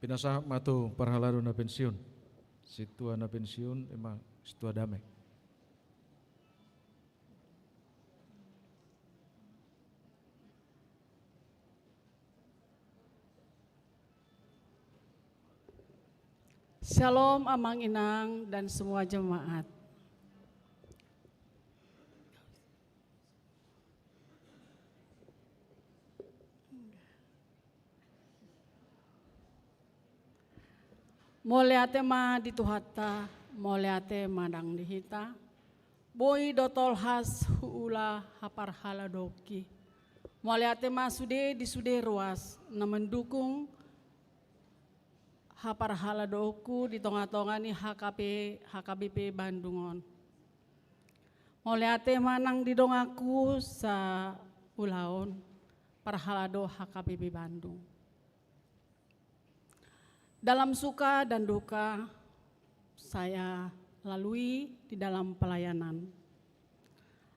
Pinasahat ma tu parhalado na pensiun. Sintua na pensiun, ima sintua Dame. Shalom, Amang Inang, dan semua jemaat. Mauliate ma di Tuhanta, mauliate ma nang di hita. Boi do tolhas huula haparhaladoonki. Mauliate ma sude di sude ruas na mandukung haparhaladoonku di tonga-tonga ni H K P, H K B P Bandung on. Mauliate ma nang di donganku saulaon, parhalado H K B P Bandung. Dalam suka dan duka saya lalui di dalam pelayanan.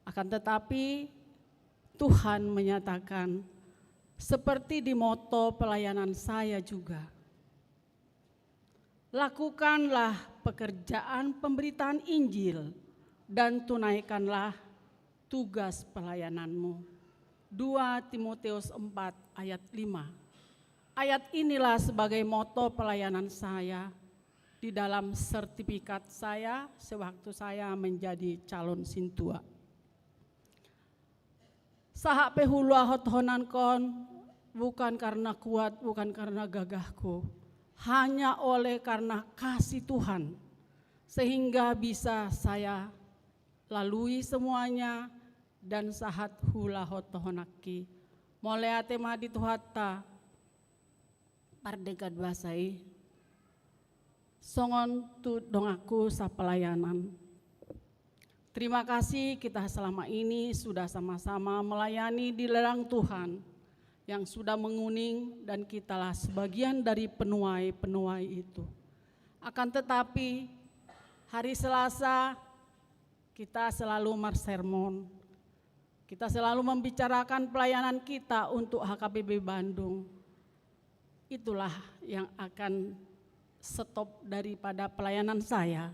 Akan tetapi, Tuhan menyatakan, seperti di moto pelayanan saya juga, "Lakukanlah pekerjaan pemberitaan Injil dan tunaikanlah tugas pelayananmu." Dua Timotius empat ayat lima. Ayat inilah sebagai moto pelayanan saya di dalam sertifikat saya sewaktu saya menjadi calon sintua. Sahat pe huulahon honangkon, bukan karena kuat, bukan karena gagahku, hanya oleh karena kasih Tuhan, sehingga bisa saya lalui semuanya dan sahat huulahon honangki. Mauliate ma di Tuhanta. Pardegat basa i. Songon tu donganku sapelayanan. Terima kasih kita selama ini sudah sama-sama melayani di ladang Tuhan yang sudah menguning dan kitalah sebagian dari penuai-penuai itu. Akan tetapi, hari Selasa kita selalu marsermon. Kita selalu membicarakan pelayanan kita untuk H K B P Bandung. Itulah yang akan stop daripada pelayanan saya.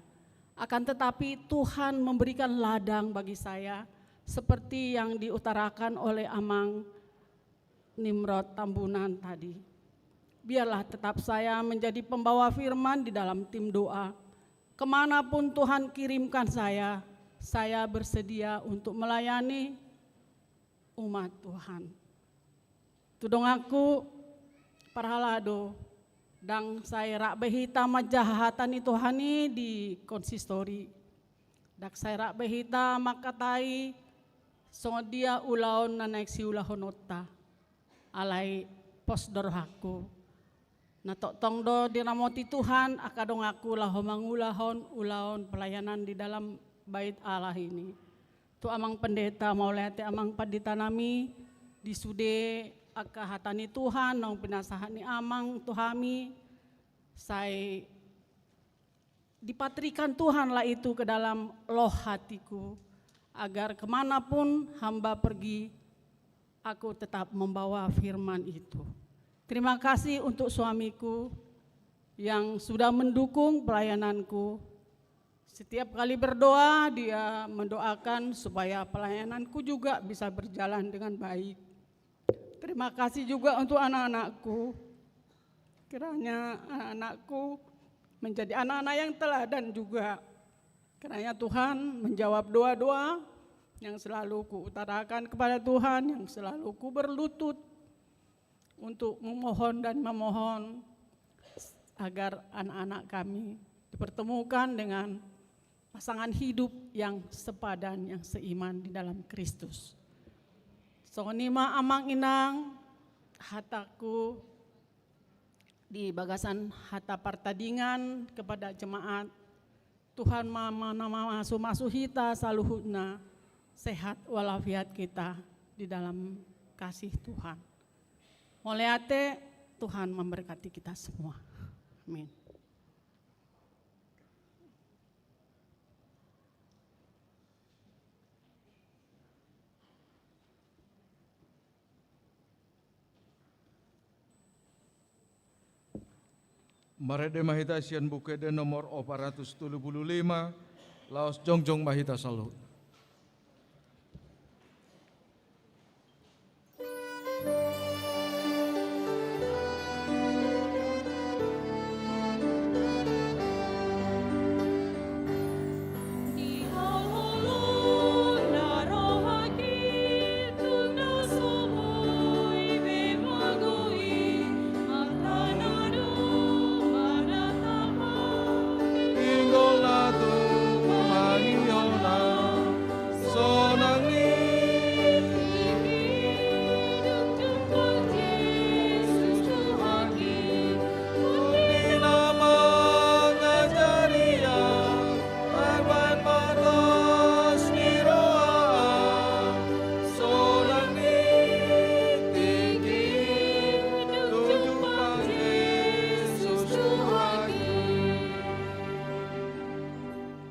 Akan tetapi, Tuhan memberikan ladang bagi saya, seperti yang diutarakan oleh Amang Nimrod Tambunan tadi. Biarlah tetap saya menjadi pembawa firman di dalam tim doa. Kemanapun Tuhan kirimkan saya, saya bersedia untuk melayani umat Tuhan. Tu donganku parhalado, ndang sai rap be hita manjaha hata ni Tuhan i di konsistori. Ndang sai rap be hita mangkatai songon dia ulaon na naeng siulahononta. Alai pos do rohangku. Na tongtong do diramoti Tuhan angka donganku laho mangulahon ulaon pelayanan di dalam Bait Allah ini. Tu Amang Pendeta, mauliate Amang Pandita nami, di sude angka hata ni Tuhan naung pinasahat ni Amang tu hami, sai dipatrikan Tuhanlah itu ke dalam loh hatiku, agar kemanapun hamba pergi, aku tetap membawa firman itu. Terima kasih untuk suamiku yang sudah mendukung pelayananku. Setiap kali berdoa, dia mendoakan supaya pelayananku juga bisa berjalan dengan baik. Terima kasih juga untuk anak-anakku. Kiranya anak-anakku menjadi anak-anak yang teladan juga. Kiranya Tuhan menjawab doa-doa yang selalu kuutarakan kepada Tuhan, yang selalu ku berlutut untuk memohon dan memohon agar anak-anak kami dipertemukan dengan pasangan hidup yang sepadan, yang seiman di dalam Kristus. Songon i ma Amang Inang, hataku di bagasan hata partadingan kepada jemaat. Tuhan ma, ma, na mamasu-masu hita saluhutna, sehat walafiat kita di dalam kasih Tuhan. Mauliate, Tuhan memberkati kita semua. Amin. Marende ma hita sian Buku Ende nomor opat ratus tolu pulu lima, laos jongjong ma hita saluhut.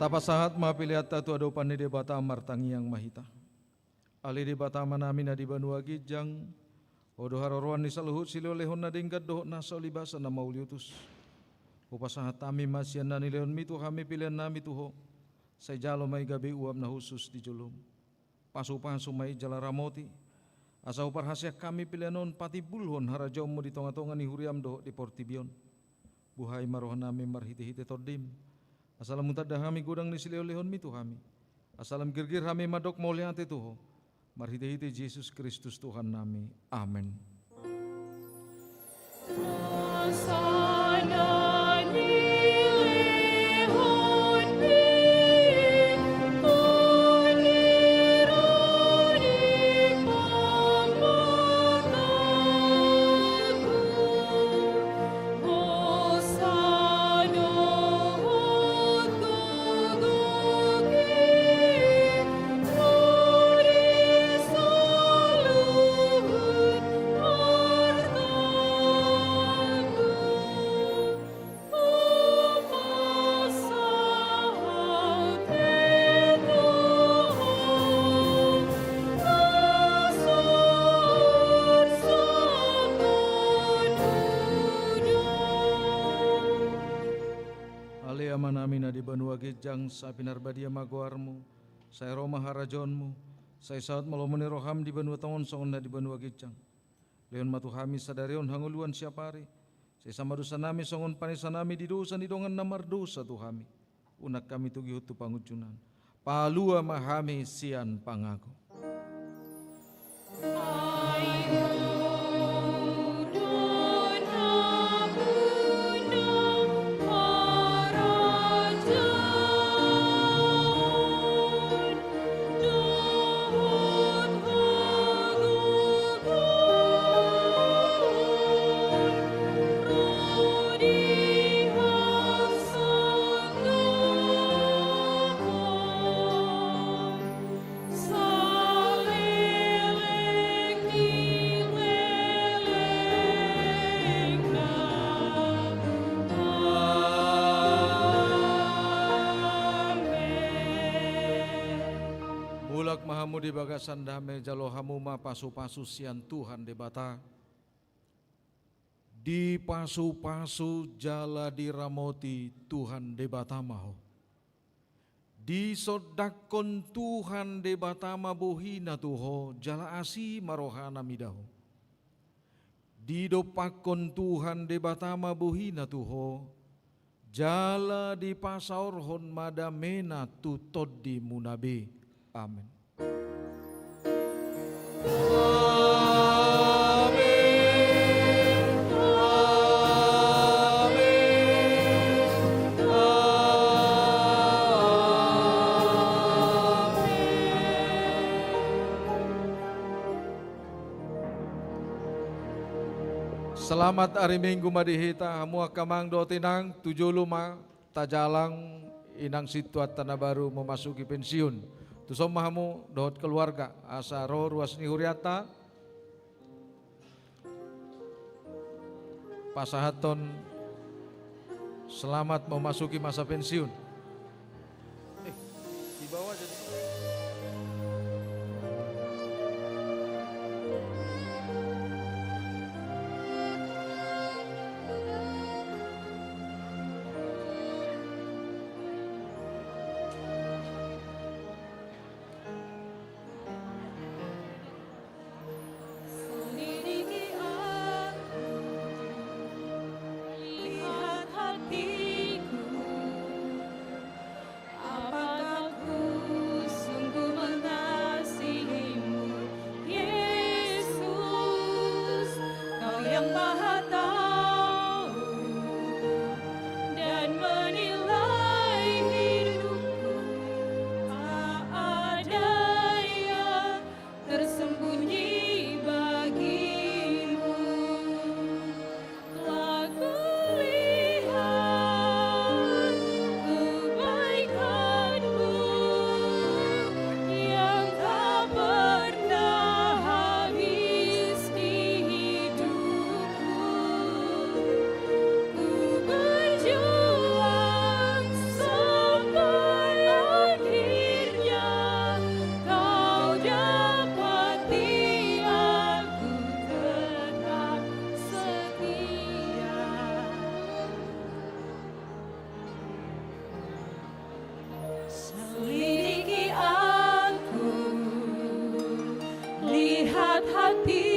Tapasahat ma peleanta tu adopan ni Debata, martangiang ma hita. Ale Debata Amanami na di banua ginjang, Ho do haroroan ni saluhut silehonlehon na denggan dohot na so ulibasa na mauliutus. Hupasahat hami ma sian na nilehonmi tu hami peleannami tu Ho, sai jalo ma i gabe uap na hushus di jolom. Pasupasu ma i jala ramoti, asa huparhaseang hami pelean on patimbulhon harajaonmu di tongatonga ni huriam dohot di portibi on. Buhai ma rohanami marhitehite Tondim, asa lam hutanda hami godang ni silehonlehonmi tu hami, asa lam girgir hami mandok mauliate tu Ho, marhitehite Jesus Kristus Tuhannami. Amen. Ale Amanami na di banua ginjang, sai pinarbadia ma goarmu, sai ro ma harajaonmu, sai saut ma lomo ni roham di banua tonga on songon na di banua ginjang. Lehon ma tu hami sadari on hangoluan siapari, sesa ma dosanami songon panesanami di dosa ni dongan na mardosa tu hami. Unang hami togihon tu pangunjunan. Palua ma hami sian pangago. Mulak ma hamu di bagasan dame, jalo hamu ma pasupasu sian Tuhan Debata. Dipasupasu jala diramoti Tuhan Debata ma ho. Disondangkon Tuhan Debata ma bohina tu ho, jala asi ma rohana mida ho. Didompakkon Tuhan Debata ma bohina tu ho, jala dipasaorhon ma damena tu tondimuna be. Amen. Selamat ari Minggu ma di hita, hamu angka amang dohot inang, tu jolo ma tajalang inang sintua ta na baru memasuki pensiun. Tuson ma hamu dohot keluarga, asa ro ruas ni hurianta. Pasahathon selamat memasuki masa pensiun. Eh, di bawah jadi. Selidiki aku, lihat hatiku, apakah ku sungguh mengasihimu, Yesus, Kau yang Maha Tahu dan menilai hidupku, tak ada yang tersembunyi bagimu. Telah kulihat kebaikanmu yang tak pernah habis di hidupku. Ku berjuang sampai akhirnya Kau dapati aku tetap setia. Selidiki aku, lihat hati